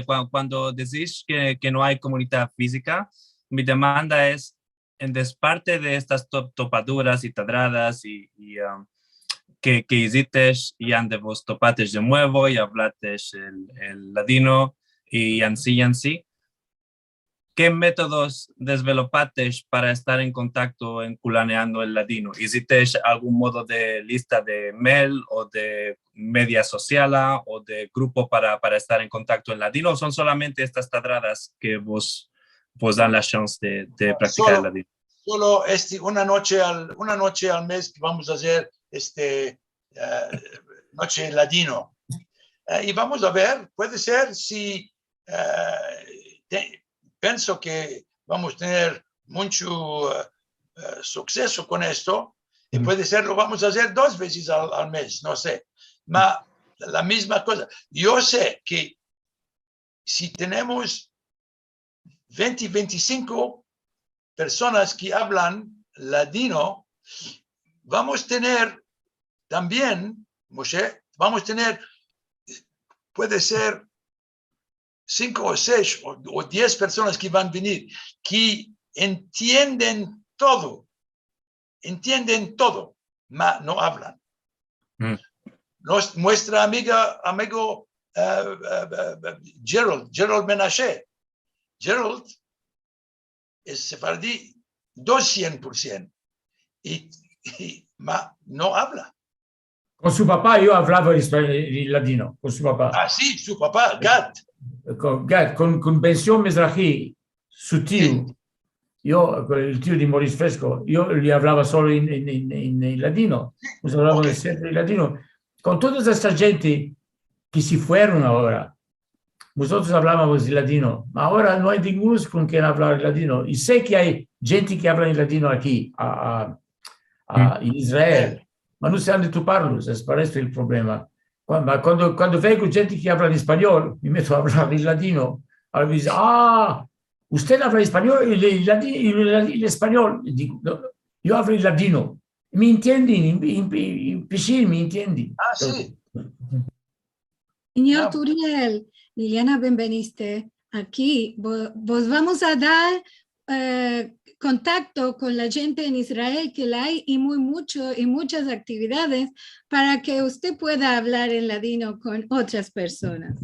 Kua-, kuando dizis ke, ke no ay komunidad fizika, mi demanda es, en desparte de estas to-, topaduras i tadradas i, i, um, ke, ke izites i ande vos topates de muevo i avlates el, el ladino i ansi, i ansi, ke metodos desvelopates para estar en kontakto en kulaneando el ladino? Izites algun modo de lista de mail o de media sosiala o de grupo para, para estar en kontakto en ladino? O son solamente estas tadradas ke vos, vos dan la shans de, de praktikar el ladino? Solo, solo este, una noche al, una noche al mes ke vamos a azer este, eh, noche ladino. Eh, i vamos a ver, puede ser si, eh, te-, penso ke vamos a tener muncho, eh, eh, sukseso kon esto, i puede ser lo vamos a azer dos vezes al, al mes, no se. Ma, la mizma koza. Yo se ke si tenemos vente, vente i sinko personas ke avlan ladino, vamos tener tambien, Moshe, vamos tener, puede ser, sinko o sesh o, o diez personas ke van venir, ke entienden todo, entienden todo, ma no avlan. Nos, muestra amiga, amigo, eh, eh, eh, Gerald, Gerald Menashe. Gerald es sefaradi dosientos por sien. I, i, ma no avla. Kon su papa yo avlava el espa-, el ladino, kon su papa. A, si, su papa, Gad. Kon Gad, kon, kon Bension Mizrahi, su tio. Si. Yo, kon el tio de Moris Fresko, yo le avlava solo en, en, en, en, en ladino. Si, ok. Mos avlavamos siempre en ladino. Kon toda esta djente ke se fueron agora, mozotros avlavamos el ladino. Agora no ay ninguno kon ken avlar el ladino. I se ke ay djente ke avlan el ladino aki, a, a, a, en Israel. Ma no se ande toparlos, es para esto el problema. Kuando, kuando, kuando veo djente ke avlan espanyol, me meto a avlar el ladino. Agora me dize, "A, usted avla espanyol, el, el ladi-, el, el espanyol." I digo, "No, yo avlo el ladino." Me entienden, en, en, en Pishín me entienden. A, si. Sinyor Turiel, Liliana Benveniste, aki vo-, vos vamos a dar, e, kontakto kon la djente en Israel ke la ay i muy mucho, i muchas aktividades para ke usted pueda avlar en ladino kon otras personas.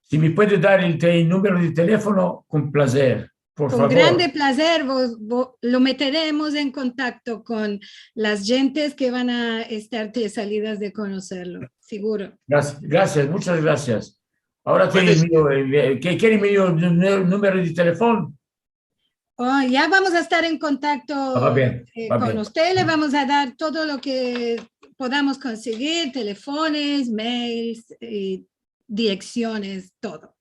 Si me puede dar el te-, el numero de telefono, kon plazer. Por favor. Kon grande plazer, vos, vo-, lo meteremos en kontakto kon las djentes ke van a estar te-, salidas de konoserlo, siguro. Grasias, grasias, munchas grasias. Agora tienes mi, e, ke-, kieres mi nu-, nu-, numero de telefono? O, ya vamos a estar en kontakto, e, kon usted. Puedes. A, va bien, va bien. Le vamos a dar todo lo ke podamos konsegir, telefones, mails, i direksiones, todo.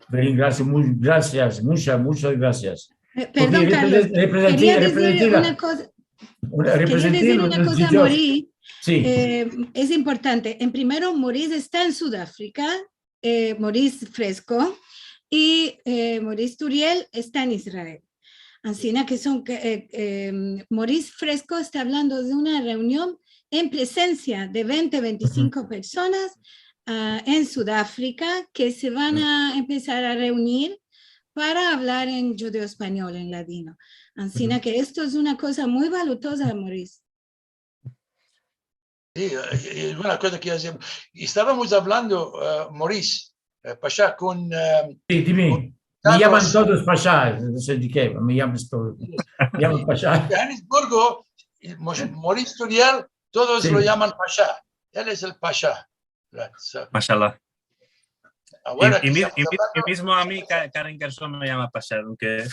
Bien, grasias, mu-, grasias, munchas, munchas grasias. E, perdon, Karlos, keria dizir una koza, keria dizir una koza a Moris. Si. E, es importante. En primero, Moris esta en Sudafrika, e, Moris Fresko, i, e, Moris Turiel esta en Israel. Ansina ke son, ke, e, em, Moris Fresko esta avlando de una reunion en presensia de vente, vente i sinko personas, a, en Sudafrika ke se van a empesar a reunir para avlar en djudeo-espanyol, en ladino. Ansina ke esto es una koza muy valutoza, Moris. Si, e, e, una koza ke azemos. Estavamos avlando, e, Moris, e, Pasha, kon, e, si, dime. Kon Carlos. Me yaman todos Pasha, no se de ke, me yaman todos. Me yaman Pasha. En Johannesburgo, Mo-, Moris Turiel, todos lo yaman Pasha. El es el Pasha. Mashallah. I, i mi-, i mi-, i mizmo a mi, Ka-, Karen Gershon me yama Pasha, aunke...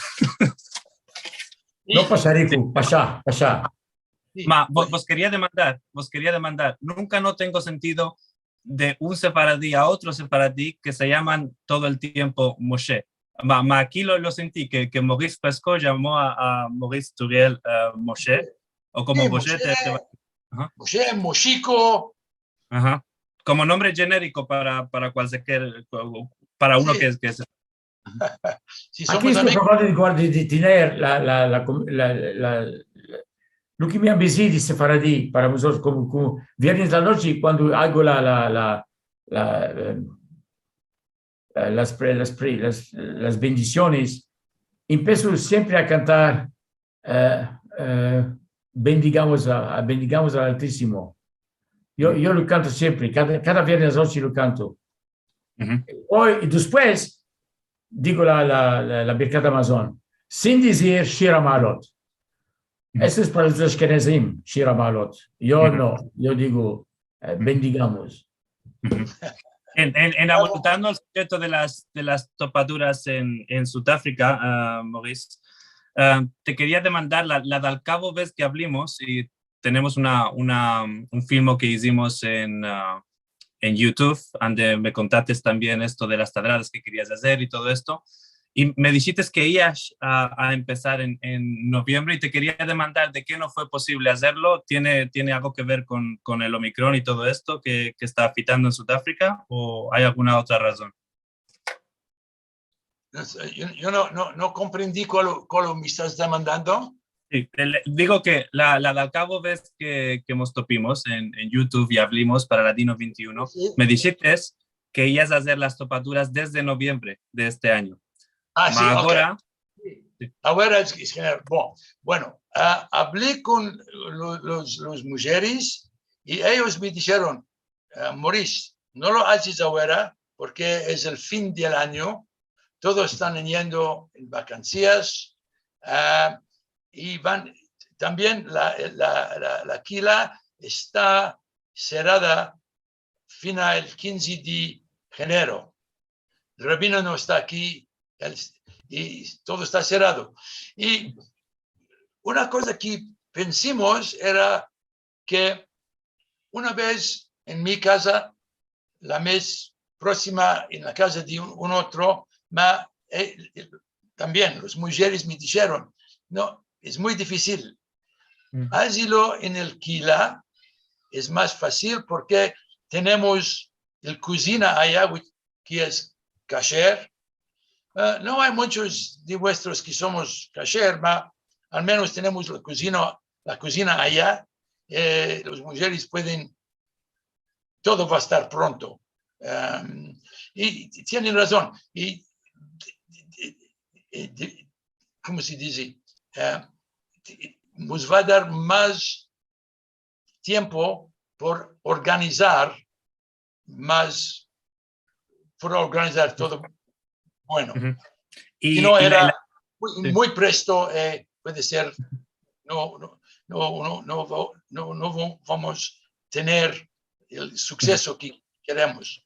No Pasha Riku, Pasha, Pasha. Si. Ma, vo-, vos keria demandar, vos keria demandar. Nunka no tengo sentido de un sefaradi a otro sefaradi ke se yaman todo el tiempo Moshe. Ma, ma aki lo, lo senti, ke, ke Moris Fresko yamo a, a Moris Turiel, e, Moshe, o komo Moshe, Moshe, te, te va-, aha. Moshe, Moshiko. Aha. Komo nombre djeneriko para, para kualkier, para uno ke, ke es. Si somos amigos. Aki esto probando de, de, de tener la, la, la, la, la, lo ke me ambezi de sefaradi para vozotros, komo, komo viernes la noche, kuando ago la, la, la, la, e, e, las pre-, las pre-, las, las bendisiones, empeso siempre a kantar, e, e, bendigamos a, a, bendigamos al Altisimo. Yo, yo lo kanto siempre, kada, kada viernes noche lo kanto. Oy, i despues digo la, la, la, la Birkat Hamazon, sin dizir Shir Maalot. Esto es para los Ashkenazim, Shir Maalot. Yo no, yo digo, e, bendigamos. En, en, en abortando el subjeto de las, de las topaduras en, en Sudafrika, a, Moris, a, te keria demandar la, la de al kavo vez ke avlimos, i tenemos una, una, un filmo ke izimos en, a, en YouTube, ande me kontates tambien esto de las tadradas ke kerias azer i todo esto. I me dishites ke ias a, a empesar en, en noviembre i te keria demandar de ke no fue posivle azerlo. Tiene, tiene algo ke ver kon, kon el Omicron i todo esto ke, ke esta afitando en Sudafrika o ay alguna otra razon? No se, yo, yo no, no, no komprendi kual, kual me estas demandando. Si, te le, digo ke la, la de al kavo vez ke, ke mos topimos en, en YouTube i avlimos para Ladino vente i uno, si, me dishites ke ias azer las topaduras desde noviembre de este anyo. A, si, ok. Ma agora, si. Agora es, es general. Bon, bueno, a, avli kon lo, los, los mujeres i eyos me disheron, a, Moris, no lo azes agora porke es el fin del anyo, todos estan yendo en vakansias, ah, i van, tambien la, la, la, la kila esta serada fina el kinze de enero. El rabino no esta aki, el, i todo esta serado. I una koza ke pensimos era ke una vez en mi kaza, la mez prosima en la kaza de un, un otro, ma, eh, tambien los mujeres me disheron, no, es muy difisil. Mm. Azilo en el kila, es mas fasil porke tenemos el kozina aya, ke es kasher. Ah, no ay munchos de vuestros ke somos kasher, ma al menos tenemos la kozina, la kozina aya. Eh, los mujeres pueden, todo va a estar pronto. Em, i tienen razon. I, i, i, i, komo se dize? Eh, mos va a dar mas tiempo por organizar mas, por organizar todo. Bueno, uhu, i, si no i la, era la, muy, si, muy presto, eh, puede ser, no, no, no, no, no va-, no, no va-, vamos tener el, uhu, sukseso ke keremos.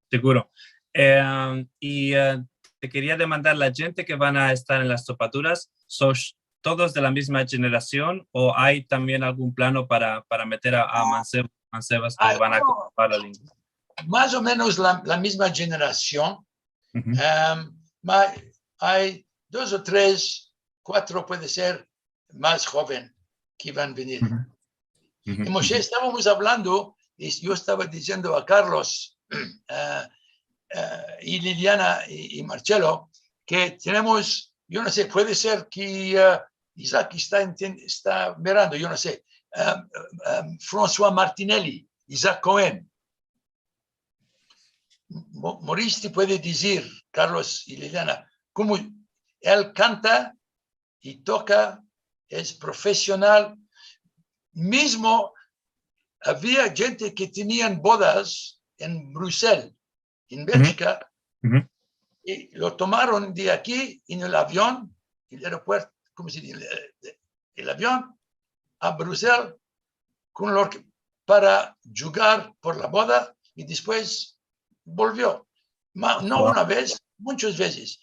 Seguro. Eh, i, eh, te keria demandar, la djente ke van a estar en las topaduras, sos todos de la mizma jenerasion o ay tambien algun plano para, para meter a, a, ah, manse-, mansevas ke, ah, van a, no, kotizar la lingua? Mas o menos la, la mizma jenerasion. Uhu. Em, ma-, ay dos o tres, kuatro puede ser mas hoven ke van a venir. Uhu. Uhu, uhu. I Moshe, estavamos avlando, i yo estava diziendo a Carlos, eh, eh, i Liliana i, i Marcelo, ke tenemos, yo no se, puede ser ke, eh, Isaac esta entien-, esta mirando, yo no se, eh, eh, François Martinelli, Isaac Cohen. Mo-, Maurice te puede dizir, Carlos i Liliana, komo el kanta i toka, es profesional. Mizmo avia djente ke tenian bodas en Brusel, en, uhu, Belgika, uhu, i lo tomaron de aki en el avion, el aeropuerto, komo se dize? El, el avion, a Brusel, kon lo ke, para djugar por la boda, i despues volvio. Ma, no, wow, una vez, munchas vezes.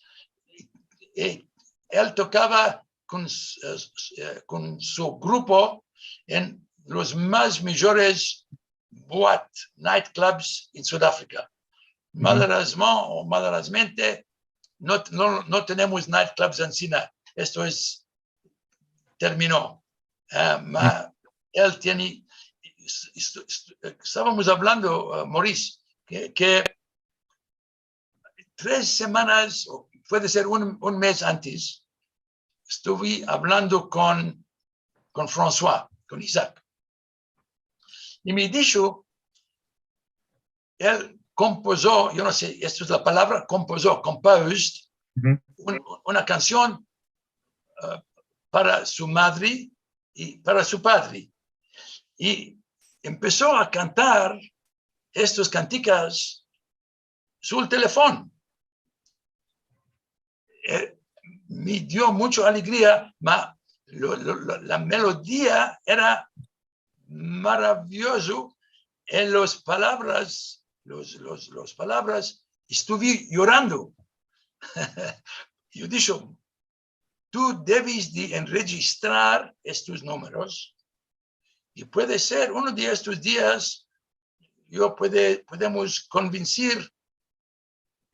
E, el tokava kon s-, eh, s-, eh, kon su grupo en los mas mijores boat, night clubs en Sudafrika. Uhu. Malerosamente o malerosamente, no, no, no tenemos night clubs ansina. Esto es, termino. Eh, ma, uhu, el tiene, est-, est-, est-, estavamos avlando, eh, Maurice, ke, ke tres semanas, o puede ser un, un mez antes, estuve avlando kon, kon François, kon Isaac. I me disho, el kompozo, yo no se, esto es la palavra, kompozo, composed, uhu, un, una kansion, eh, para su madre i para su padre. I empeso a kantar estos kantikas su telefon. Eh, me dio muncha alegria, ma lo, lo, lo, la melodia era maraviyozo, en los palavras, los, los, los palavras, estuve yorando. Yo disho, tu deves de enrejistrar estos numeros, i puede ser, uno de estos dias, yo puede, podemos konvensir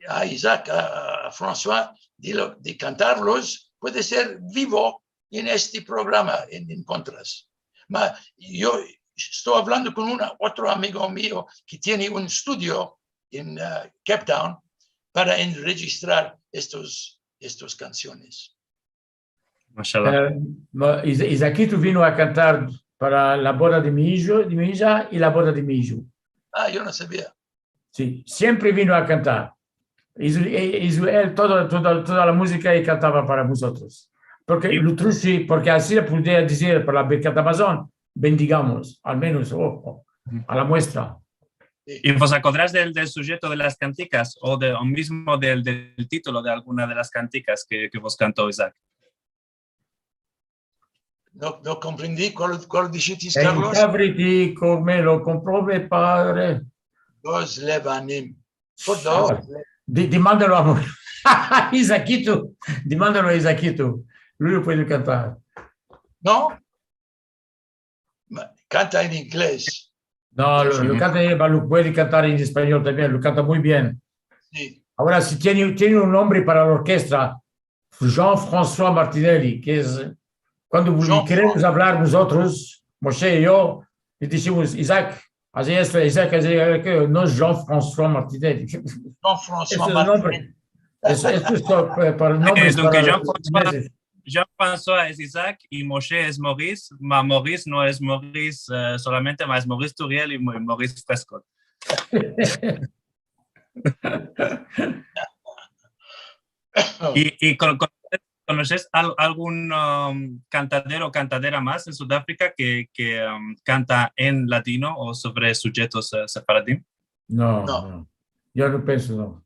a Isaac, a, a François, de lo, de kantarlos, puede ser vivo en este programa, en, en Contras. Ma, yo esto avlando kon un otro amigo mio ke tiene un estudio en, eh, Cape Town para enrejistrar estos, estos kansiones. Mashallah. Eh, ma, Is-, Isaquito vino a kantar para la boda de mi ijo, de mi ija i la boda de mi ijo. Ah, yo no savia. Si, siempre vino a kantar. Izo, e, izo el, toda, toda, toda la muzika el kantava para mozotros. Porke, i lo trushi, porke ansi podia dizir para la Birkat Hamazon, bendigamos, al menos, o, o, a la muestra. Si. I vos akodras del, del sujeto de las kantikas o de, o mizmo del, del titulo de alguna de las kantikas ke, ke vos kanto Isaac? No, no komprendi. Kual, kual dishitis, Karlos? El kabriti, me lo kompro mi padre. Dos levanim. Por dos. Di-, dimandalo a Isakitu. Dimandalo a Isakitu. Lu lo puede kantar. No? Ma-, kanta en inglez. No, lo, lo kanta, eh, lo puede kantar en espanyol tambien, lo kanta muy bien. Si. Agora, si tiene, tiene un nombre para la orkestra, Jean-François Martinelli, ke es, kuando keremos avlar mozotros, Moshe i yo, i dizimos, "Isaac, aze esto, Isaac, aze akello", no, Jean-François Martinelli. Jean-François Martinelli. Esto es el nombre. Esto, esto es pa-, pa-, para nombres, para los ingleses. Jean-François es Isaac i Moshe es Maurice, ma Maurice no es Maurice, eh, solamente, ma es Maurice Turiel i Mo-, Maurice Prescott. I, i kon-, kon-, konosesh al-, algun, um, kantadero o kantadera mas en Sudafrika ke, ke, um, kanta en ladino o sovre sujetos, eh, sefaradim? No, no. Yo no penso, no.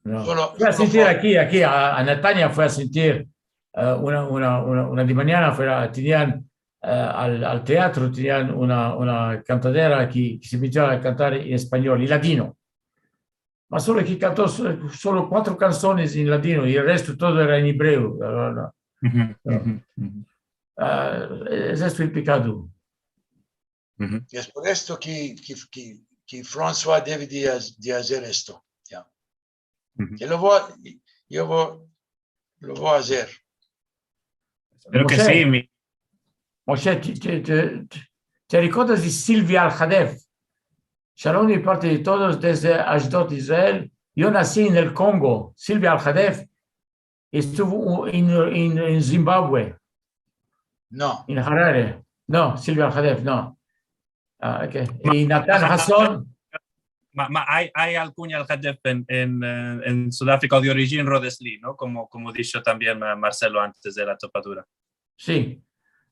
No, no. Fue a asentir aki, aki, a, a Netanya fue a asentir, eh, una, una, una, una dimanyana fue a, tenian, eh, al, al teatro tenian una, una kantadera ke, ke se metio a kantar en espanyol i ladino. Ma solo ke kanto so-, solo kuatro kansones en ladino i el resto todo era en ebreo. Eh, es esto el pekado. I es por esto ke, ke, ke, ke François deve de, de azer esto, ya. Ke lo vo, yo vo, lo vo azer. Espero ke si, mi. Moshe, te, te, te, te rekordas de Silvia Al-Hadef? Shalom de parte de todos desde Ashdod, Israel. Yo nasi en el Kongo. Silvia Al-Hadef estuvo en, en, en Zimbabue. No. En Harare. No, Silvia Al-Hadef, no. Ah, ok. I Natan Hasson. Ma, ma, ay, ay alkunya Al-Hadef en, en, eh, en Sudafrika, o de orijin rodesli, no? Komo, komo disho tambien Ma-, Marcelo antes de la topadura. Si.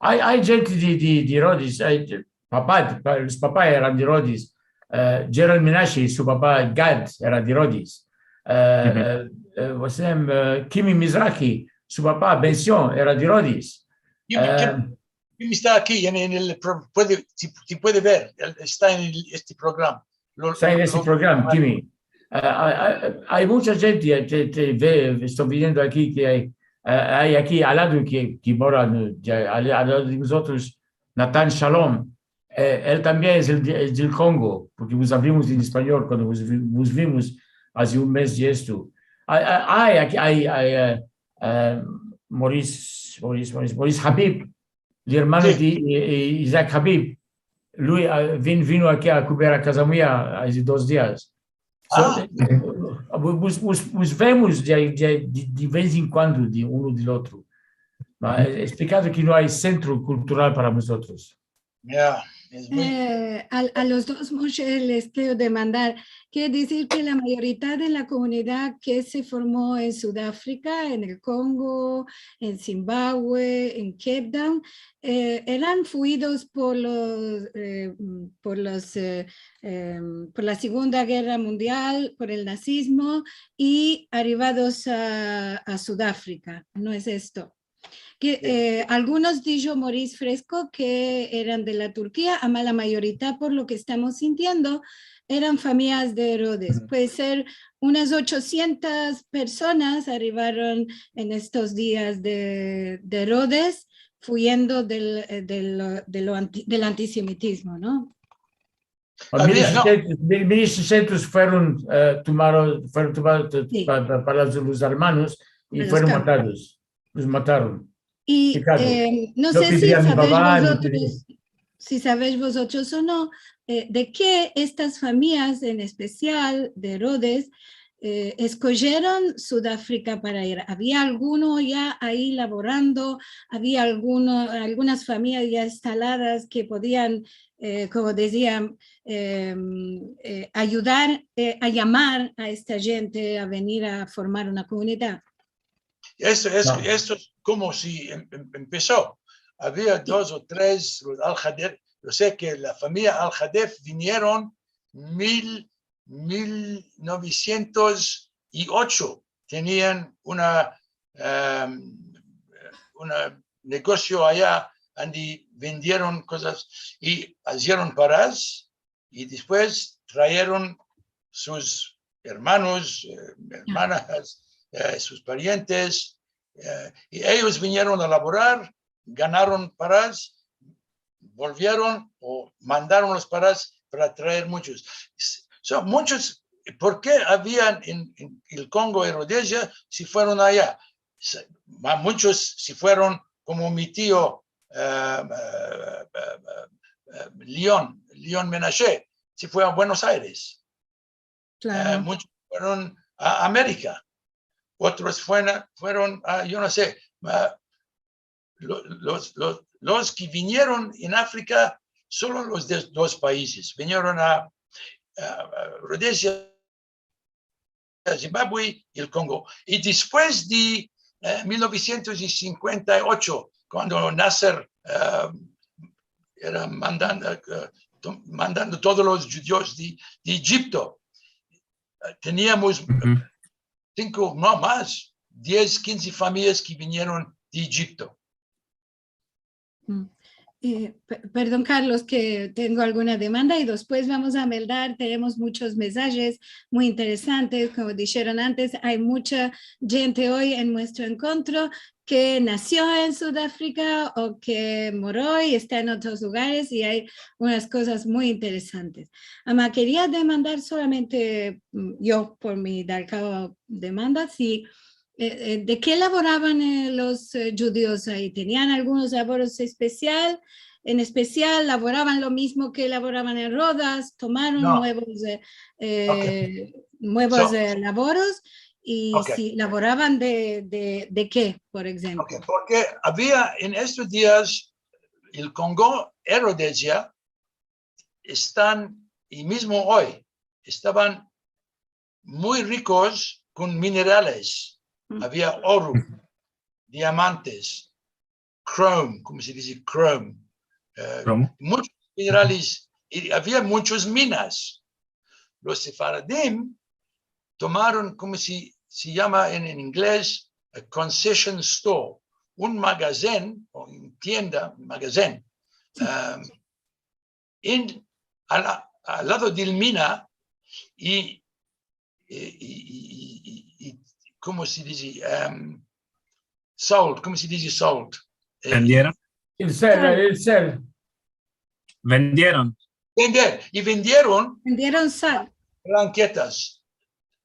Ay, ay djente de, de, de Rodes, ay, papa, pa-, los papa eran de Rodes. Eh, Gerald Menashe, su papa Gad era de Rodes. Eh, eh, eh, Kimi Mizrahi, su papa Bension era de Rodes. Kimi, Kimi, Kimi esta aki en, en el pro-, puede, si, si puede ver, el, esta en el, este programa. Lo, esta en este programa, Kimi. Eh, ay, ay, ay muncha djente, te, te ve, esto viendo aki ke ay, eh, ay aki al lado ke, ke mora, no, ya, al, al lado de mozotros, Natan Shalom. Eh, el tambien es el de, es del Kongo, porke mos avimos en espanyol kuando mos vi-, mos vimos aze un mez de esto. Ay, ay, ay, aki ay, ay, eh, eh, Maurice, Maurice, Maurice, Maurice Habib, el ermano de, eh, eh, Isaac Habib. Lu, eh, vin-, vino aki a komer a kaza mia aze dos dias. So, eh, mos, mos, mos vemos de, de, de, de vez en kuando de uno del otro. Ma, eh, es pekado ke no ay sentro kultural para mozotros. Ya, es muy... Eh, a, a los dos, Moshe, les kero demandar, kere dizir ke la mayorita de la komunidad ke se formo en Sudafrika, en el Kongo, en Zimbabue, en Cape Town, eh, eran fuidos por los, eh, mm, por los, eh, em, por la Segunda Gerra Mundial, por el nazismo, i arivados a, a Sudafrika, no es esto? Ke, eh, algunos, disho Maurice Prescott, ke eran de la Turkia, ama la mayorita, por lo ke estamos sintiendo, eran famiyas de Rodes. Puede ser unas ochosientas personas arivaron en estos dias de, de Rodes, fuyendo del, eh, del, de lo anti-, del antisemitizmo, no? Mil ochosientos, mil ochosientos fueron, eh, tomaron, fueron tomados, eh, pa-, pa-, para los, los alemanes i fueron matados. Los mataron. I, eh, no se si savesh vozotros, si savesh vozotros o no, eh, de ke estas famiyas, en espesial de Rodes, eh, eskojeron Sudafrika para ir. Avia alguno ya ayi lavorando, avia alguno, algunas famiyas ya enstaladas ke podian, eh, komo dizia, em, eh, ayudar, eh, a yamar a esta djente a venir a formar una komunidad. Esto es, esto es komo si em-, em-, empeso. Avia dos o tres, los Al-Hadef, Yo se ke la famiya Al-Hadef vinieron mil, mil novesientos i ocho. Tenian una, em, una negosio aya, andi vendieron kozas i izieron paras, i despues trayeron sus ermanos, eh, ermanas, eh, sus parientes, eh, i eyos vinieron a lavorar, ganaron paras, volvieron o mandaron los paras para traer munchos. S-, so, munchos, por ke avia en, en el Kongo i Rodesia si fueron aya? Se-, ma-, munchos si fueron komo mi tio, eh, eh, eh, eh, eh, Leon, Leon Menashe, se fue a Buenos Aires. Klaro. Eh, munchos fueron a Amerika, otros fueron, fueron a, yo no se, a, lo-, los, los, los ke vinieron en Afrika, solo los de dos paizes, vinieron a, a, a Rodesia, Zimbabue i el Kongo. I despues de, eh, mil novesientos i sinkuenta i ocho, kuando Nasser, eh, era mandando, eh, to-, mandando todos los djudios de, de Ejipto, eh, teniamos, eh, sinko, no mas, diez, kinze famiyas ke vinieron de Ejipto. Mm. Eh, pe-, perdon, Carlos, ke tengo alguna demanda i despues vamos a meldar. Tenemos munchos mensajes muy interesantes. Komo disheron antes, ay muncha djente oy en muestro enkontro ke nasio en Sudafrika o ke moro i esta en otros lugares i ay unas kozas muy interesantes. Ama, keria demandar solamente, mm, yo, por mi dar kabo demanda, si eh, eh, de ke lavoravan, eh, los, eh, djudios ayi? Tenian algunos lavoros espesial? En espesial, lavoravan lo mizmo ke lavoravan en Rodas? Tomaron nuevos, eh, eh, nuevos, eh, lavoros? I si lavoravan de, de, de ke, por enshemplo? Oke, porke avia en estos dias el Kongo i Rodesia estan, i mizmo oy, estavan muy rikos kon minerales. Avia oro, diamantes, chrome, komo se dize chrome, eh, munchos minerales, i avia munchos minas. Los sefaradim tomaron, komo se, se yama en, en inglez, a concession store, un magazen, o un tienda, un magazen, em, en, al, al lado del mina, i, i, i, i, i, i, komo se dize? Em, sold, komo se dize sold? Eh, vendieron. El sel, el sel. Vendieron. Vender, i vendieron. Vendieron sal. Blanketas,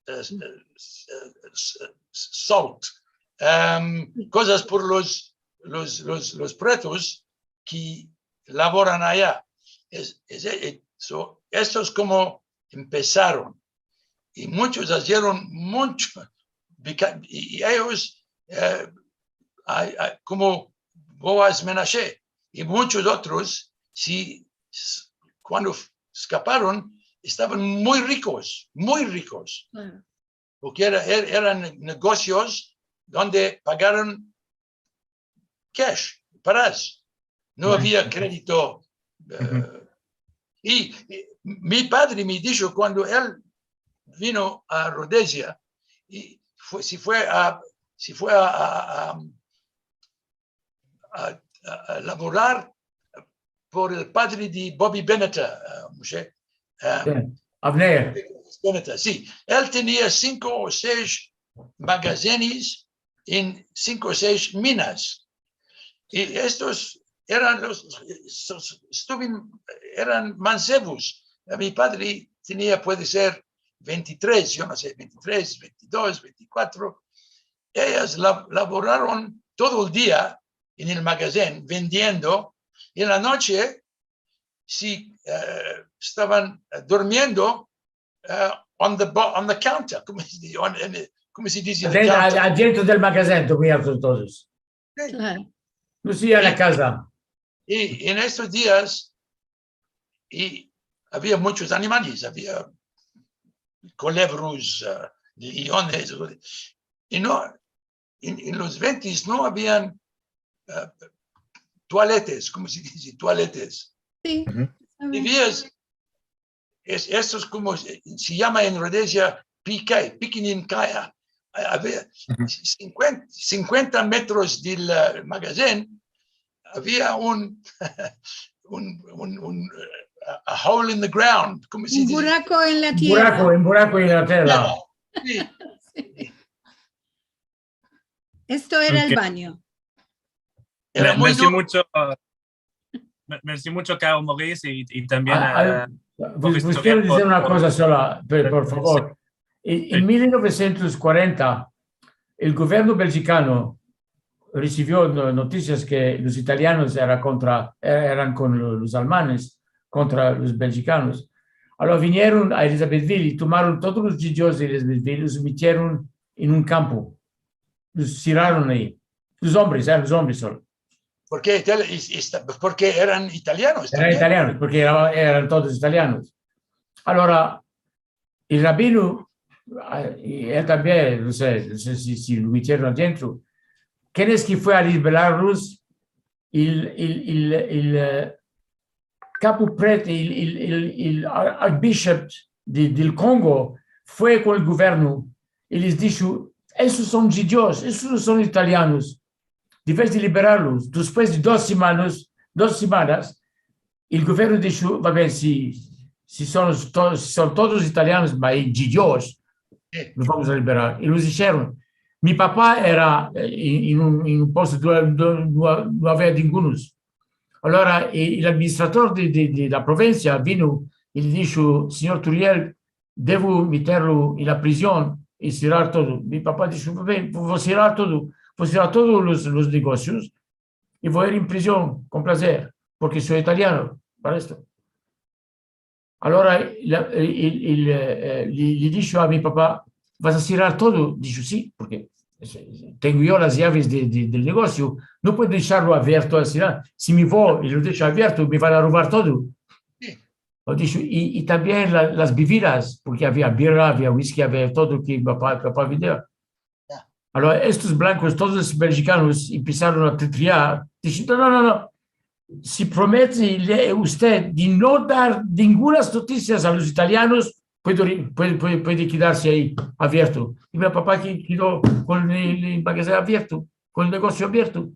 eh, eh, eh, salt, em, kozas por los, los, los, los pretos ke lavoran aya. Es, es, eh, so, esto es komo empesaron. I munchos azieron muncho, bica-, i, i eyos, eh, ay, ay, komo Boaz Menashe i munchos otros, si, s-, kuando f-, eskaparon, estavan muy rikos, muy rikos. Porke era, er-, eran ne-, negosios donde pagaron cash, paras. No avia kredito. Eh, i, i mi padre me disho kuando el vino a Rodesia, i fue, se fue a, se fue a, a, a, a, a, a lavorar por el padre de Bobby Bennett, eh, Moshe. Eh, Avner Bennett, si. El tenia sinko o sesh magazenes en sinko o sesh minas. I estos eran los, estos estuven, eran mansevos. Mi padre tenia, puede ser, ventitres, yo no se, ventitres, ventidos, ventikuatro. Eyas la-, lavoraron todo el dia en el magazen vendiendo, i en la noche, si, eh, estavan, eh, durmiendo, eh, on the bo-, on the counter, komo se dize, on, en el, komo se dize, the counter. Adientro del magazen durmian todos. Si. Klaro. No se ivan a la kaza. I en estos dias, i avia munchos animales, avia kulevros, eh, leones, i no, en, en los ventes no avian, eh, tualetes, komo se dize, tualetes. Si, esta bien. Divias, es, esto es komo se, se yama en Rodesia pikay, pikinin kaya. Avia sinkuenta, sinkuenta metros del, eh, magazen, avia un, un, un, un, eh, a, a hole in the ground, komo se dize? Un burako en la tierra. Un burako, un burako en la tierra. Si. Esto era el banyo. Era muy duro. Mersi muncho, mer-, mersi muncho, karo Maurice, i, i tambien a, a, a, vos, vos kero dizir una koza sola, por, por favor. En, en mil novesientos kuarenta, el governo belgikano risivio no-, notisias ke los italianos era kontra, e-, eran kon lo-, los almanes, kontra los belgikanos. Alora vinieron a Elisabethville i tomaron todos los djudios de Elisabethville i los metieron en un kampo. Los sirraron ayi. Los ombres, e, los ombres solo. Porke, porke eran italianos tambien. Eran italianos, porke era, eran todos italianos. Alora, el rabino, a, i el tambien, no se, no se si, si lo metieron adientro, kien es ke fue a liberarlos? El, el, el, el, e, kapo prete, el, el, el, el ar-, archbishop de, del Kongo fue kon el governo i les disho: "Estos son djudios, estos no son italianos. Deves de liberarlos." Despues de dos semanas, dos semanas, el governo disho: "Va bien, si, si son to-, si son todos italianos, ma ay djudios, los vamos a liberar." I los isheron. Mi papa era, e, en, en un, en un posto dove, dove no, no avia ningunos. Alora, e, el administrador de, de, de la provinsia vino i le disho: "Sinyor Turiel, devo meterlo en la prizion i sirrar todo." Mi papa disho: "Ven, vo sirrar todo, vo sirrar todos los, los negosios i vo ir en prizion kon plazer, porke so italiano para esto." Alora, la, el, el, el, e, e, le, le disho a mi papa: "Vas a sirrar todo?" Disho: "Si, porke tengo yo las yaves de, de, del negosio, no puedo desharlo avierto al sirrar. Si me vo i lo desho avierto, me van a robar todo." Si. Lo disho, i, i tambien la, las bevidas, porke avia birra, avia whisky, avia todo ke papa, papa vendia. Ya. Alora, estos blankos, todos los belgikanos, empesaron a titriar, dishiendo: "No, no, no, no. Si promete le-, usted de no dar ningunas notisias a los italianos, puede, puede, puede, puede kedarse ayi avierto." I mi papa ke-, kedo kon el, el magazen avierto, kon el negosio avierto.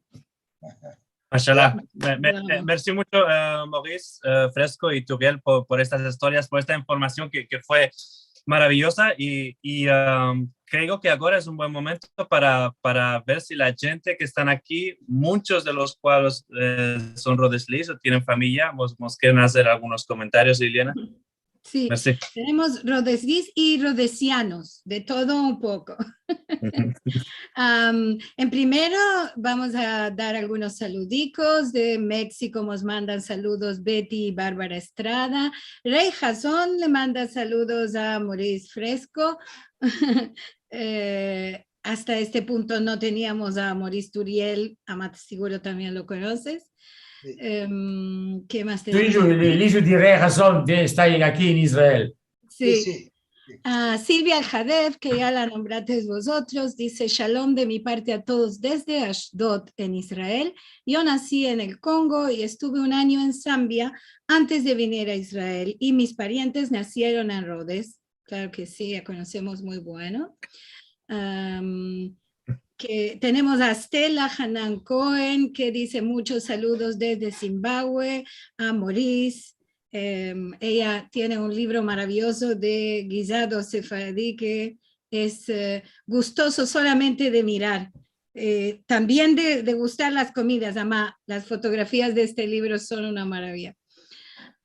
Mashallah. Me, me, me, mersi muncho, e, Maurice, e, Fresco i Turiel por, por estas istorias, por esta informasion ke, ke fue maraviyoza i, i, em, kreo ke agora es un buen momento para, para ver si la djente ke estan aki, munchos de los kuales, e, son rodesliz o tienen famiya, mos, mos keren azer algunos komentarios, Liliana. Si, mersi. Tenemos rodesliz i rodesianos, de todo un poko. Am, en primero vamos a dar algunos saludikos. De Meksiko mos mandan saludos Betty i Barbara Estrada. Rey Jason le manda saludos a Maurice Fresco. E, asta este punto no teniamos a Maurice Turiel, ama siguro tambien lo konoses. Si. Em, ke mas tenemos? Su iju, el, el iju de Rey Jason, ke esta aki en Israel. Si. Si, si. A Silvia Aljadev, ke ya la nombrates vozotros, dize: "Shalom de mi parte a todos desde Ashdod, en Israel. Yo nasi en el Kongo i estuve un anyo en Zambia antes de venir a Israel, i mis parientes nasieron en Rodes." Klaro ke si, ya konosemos, muy bueno. Am, ke tenemos a Stella Hanan Cohen, ke dize: "Muchos saludos desde Zimbabue, a Maurice." Em, eya tiene un livro maraviyozo de gizado sefaradi ke es, e, gustozo solamente de mirar. E, tambien de, de gustar las komidas, ama las fotografias de este livro son una maraviya.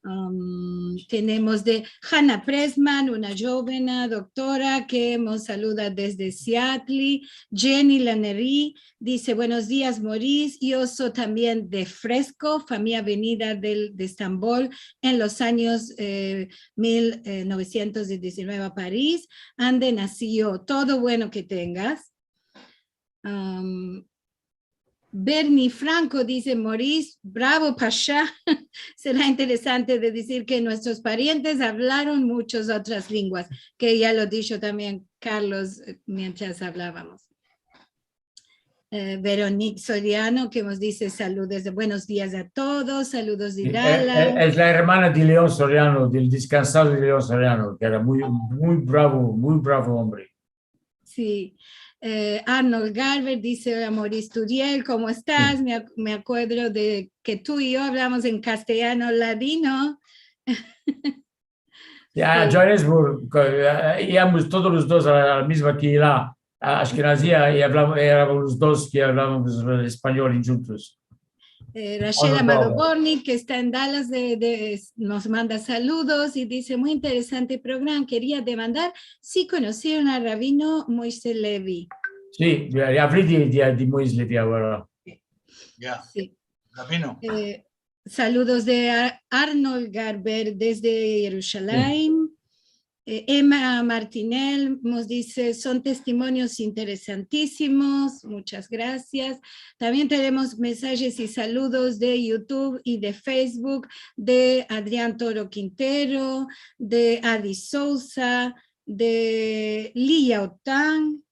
Am, tenemos de Hannah Pressman, una djovena doktora ke mos saluda desde Seattle. Jenny Laneri dize: "Buenos dias, Maurice. Yo so tambien de Fresco, famiya venida del, de Estambol en los anyos, e, mil novesientos diezinueve a Paris, ande nasi yo. Todo bueno ke tengas." Am, Bernie Franco dize: "Maurice, bravo pasha. Sera interesante de dizir ke muestros parientes avlaron munchas otras lenguas", ke ya lo disho tambien Carlos, e, mientras avlavamos. Eh, Veronique Soriano, ke mos dize saludos de buenos dias a todos, saludos de Si, e, Dallas. e, es la ermana de Leon Soriano, del deskansado Leon Soriano, ke era muy, muy bravo, muy bravo ombre. Si. Eh, Arnold Garber dize, "Hola, Maurice Turiel, komo estas? Me ak-, me akuerdo de ke tu i yo avlamos en kastelyano ladino." Ya, en Johannesburg, ko-, e, iamos todos los dos a la, a la mizma kehila, a, ashkenazia, i avlamos, eramos los dos ke avlamos espanyol djuntos. Eh, Rachel Amado Bortnick, ke esta en Dallas, de, de, mos manda saludos i dize, "Muy interesante programa. Keria demandar si konosieron al rabino Moishe Levi." Si, ya, ya avli de, de, de Moishe Levi agora. Ya, Si. Rabino. Eh, saludos de Ar-, Arnold Garber desde Yerushalayim. Eh, Emma Martinel mos dize, "Son testimonios interesantisimos." Muchas grasias. Tambien tenemos mensajes i saludos de YouTube i de Facebook de Adrian Toro Quintero, de Adi Sousa, de Liya Otan.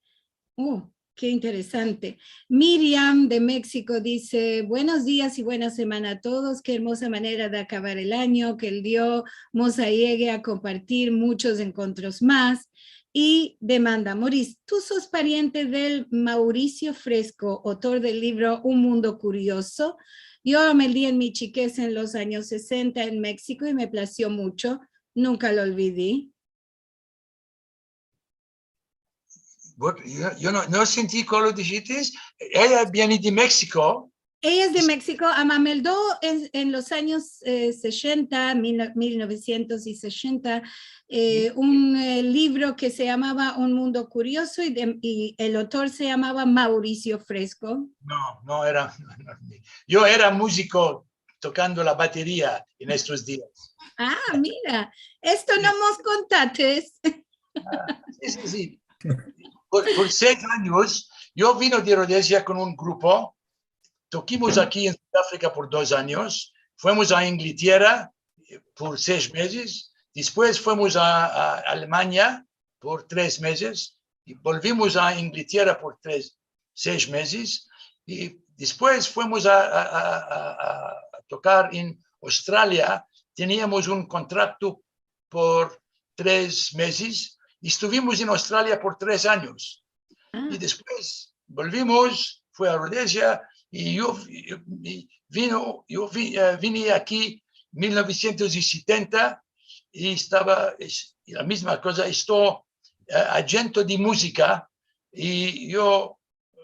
Oh, ke interesante. Miriam de Meksiko dize, "Buenos dias i buena semana a todos. Ke ermoza manera de akavar el anyo, ke el Dio mos ayegue a kompartir muchos enkontros mas." I demanda, "Maurice, tu sos pariente del Mauricio Fresco, otor del livro Un mundo kuriozo? Yo lo meldi en mi chikez en los anyos sesenta en Meksiko i me plasio mucho. Nunka lo olvidi." Bueno, yo, yo no, no senti kualo dishites. Eya viene de Meksiko. Eya es de Meksiko, ama meldo en, en los anyos, eh, sesenta, mil, mil novesientos i sesenta, eh, un, eh, livro ke se yamava Un mundo kuriozo i de, i el otor se yamava Mauricio Fresco. No, no era, no, no, yo era muziko tokando la bateria en estos dias. Ah, mira, esto no mos kontates. Si, si, si. Por, por sesh anyos, yo vino de Rodesia kon un grupo, tokimos aki en Sudafrika por dos anyos, fuimos a Inglatera, eh, por sesh mezes, despues fuimos a, a Alemanya por tres mezes, i volvimos a Inglatera por tres, sesh mezes, i despues fuimos a, a, a, a, a tokar en Australia. Teniamos un kontrakto por tres mezes, i estuvimos en Australia por tres anyos. Ah, I despues volvimos, fui a Rodesia, i yo, yo, i vino, yo vi-, eh, vini aki mil novesientos i setenta, i estava, es, la mizma koza, esto, eh, ajento de muzika, i yo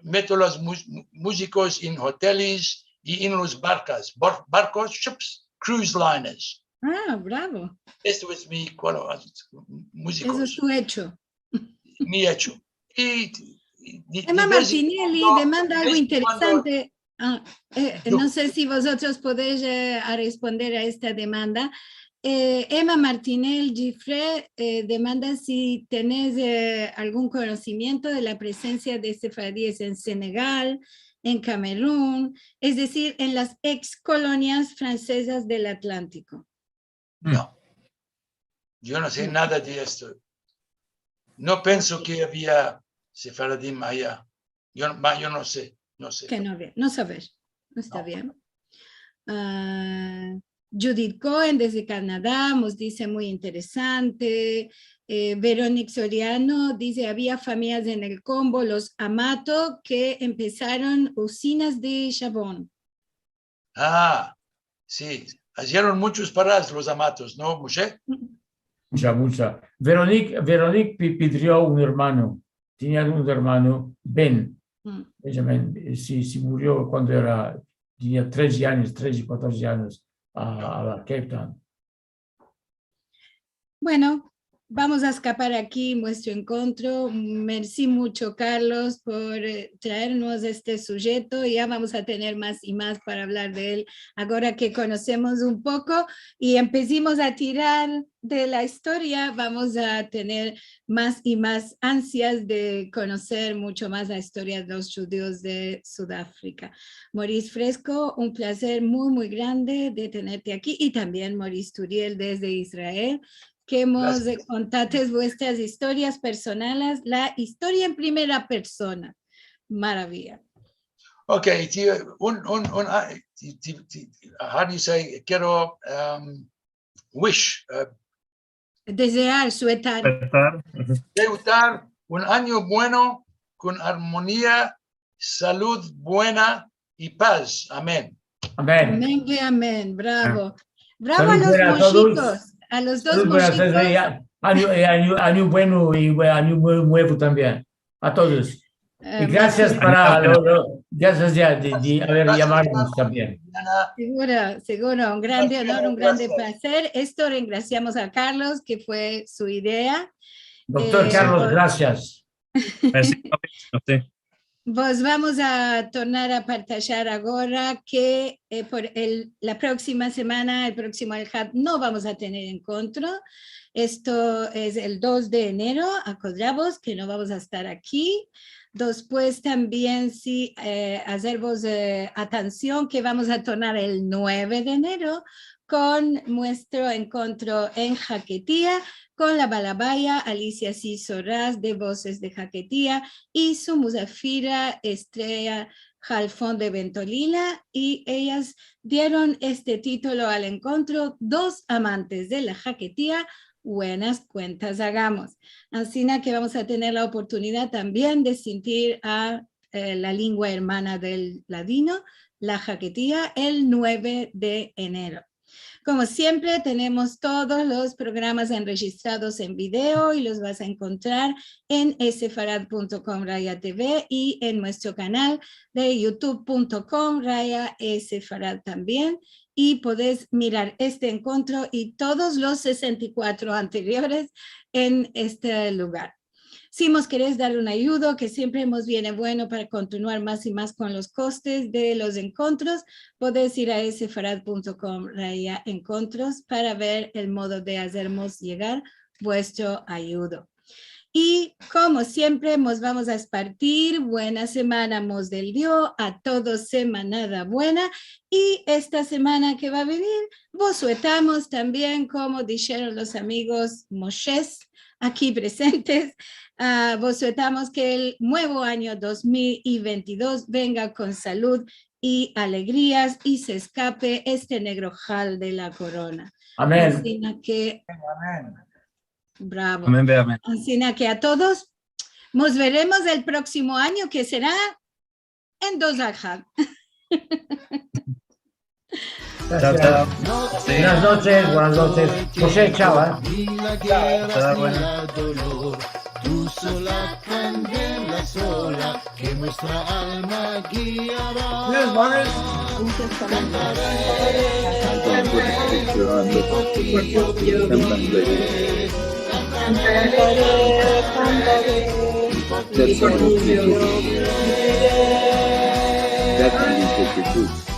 meto los mu-, muzikos en hoteles i en los barkas, bar-, barkos, ships, cruise liners. Ah, bravo. Esto es mi, kualo, Eso es muzikos, tu echo. Mi echo. I, i, i, Emma de vez en Martinelli kuando, demanda de algo vez en kuando, interesante. Ah, eh, yo, no se si vozotros podesh, eh, a responder a esta demanda. Eh, Emma Martinel Gifre, eh, demanda si tenes, eh, algun konosimiento de la presensia de sefaradies en Senegal, en Kamerun, es dezir, en las eks kolonias fransezas del Atlantiko. No. Yo no se nada de esto. No penso ke avia sefaradim aya. Yo, ma, yo no se, no se. Ke no avia, no saver. No esta bien. Ah, Judith Cohen desde Kanada mos dize muy interesante. Eh, Veronique Soriano dize, "Avia famiyas en el Kombo, los Amato, ke empesaron uzinas de shavon." Ah, si. Azieron munchos paras los Amatos, no, Moshe? Muncha, muncha. Veronique, Veronique pi-, pedrio un ermano. Tenia un ermano, Ben. Mm. Benjamin, eh, se, se murio kuando era, tenia treze anyos, treze, katorze anyos, a, a la Cape Town. Bueno, vamos a eskapar aki muestro enkontro. Mersi muncho, Carlos, por, eh, traermos este sujeto. Ya vamos a tener mas i mas para avlar de el. Agora ke konosemos un poko i empesimos a tirar de la istoria, vamos a tener mas i mas ansias de konoser muncho mas la istoria de los djudios de Sudafrika. Maurice Fresco, un plazer muy, muy grande de tenerte aki, i tambien Maurice Turiel desde Israel, ke mos, eh, kontates vuestras istorias personales, la istoria en primera persona. Maraviya. Okay, ti, un, un, un, ah, ti, ti, ti, how do you say? Kero, um, wish, uh, Dezear, suetar. Apertar. dezear un anyo bueno kon armonia, salud buena i paz. Amen. Amen. Amen ve amen. Bravo. Bravo a Salud los buena a todos. moshitos. A los dos Salud buena, moshitos. ya, anyo, eh, anyo, anyo bueno i bue-, anyo buen, nuevo tambien. A todos. Eh, I grasias moshitos. para lo, lo, grasias ya de, de aver yamarmos tambien. Seguro, seguro. Un grande onor, un grande plazer. Esto rengrasiamos a Carlos, ke fue su idea. Doktor Eh, Carlos, grasias. Mersi, a ustedes. Vos vamos a tornar a partajar agora ke, eh, por el, la proksima semana, el proksimo Alhad, no vamos a tener enkontro. Esto es el dos de enero, akodravos ke no vamos a estar aki. Despues tambien, si, eh, azervos, eh, atansion ke vamos a tornar el nueve de enero kon muestro enkontro en Haketia, kon la balabaya Alicia Siso Ras de Voces de Haketia i su muzafira Estrella Halfon de Ventolila, i eyas dieron este titulo al enkontro, Dos amantes de la Haketia, buenas kuentas agamos. Ansina ke vamos a tener la oportunidad tambien de sintir a, eh, la lengua ermana del ladino, la Haketia, el nueve de enero. Komo siempre, tenemos todos los programas enrejistrados en video i los vas a enkontrar en esefarad punto com raya T V i en muestro kanal de youtube punto com raya esefarad tambien. I podes mirar este enkontro i todos los sesenta i kuatro anteriores en este lugar. Si mos keres dar un ayudo, ke siempre mos viene bueno para kontinuar mas i mas kon los kostes de los enkontros, podes ir a esefarad punto com raya enkontros para ver el modo de azermos yegar vuestro ayudo. I komo siempre, mos vamos a espartir. Buena semana mos delio a todos, semanada buena. I esta semana ke va a venir, vos suetamos tambien, komo disheron los amigos moshes aki prezentes, ah, vos suetamos ke el muevo anyo dos mil i vente i dos venga kon salud i alegrias i se eskape este negro hal de la korona. Amen. Ansina ke, Amen. bravo. Amen ve amen. Ansina ke a todos, mos veremos el proksimo anyo, ke sera en dos Alhad. Chao, chao. Buenas noches, buenas noches. José, chao, eh. Chao, bueno. Yes, brothers. Cantaré, cantaré, y por ti yo viviré. That one is the truth.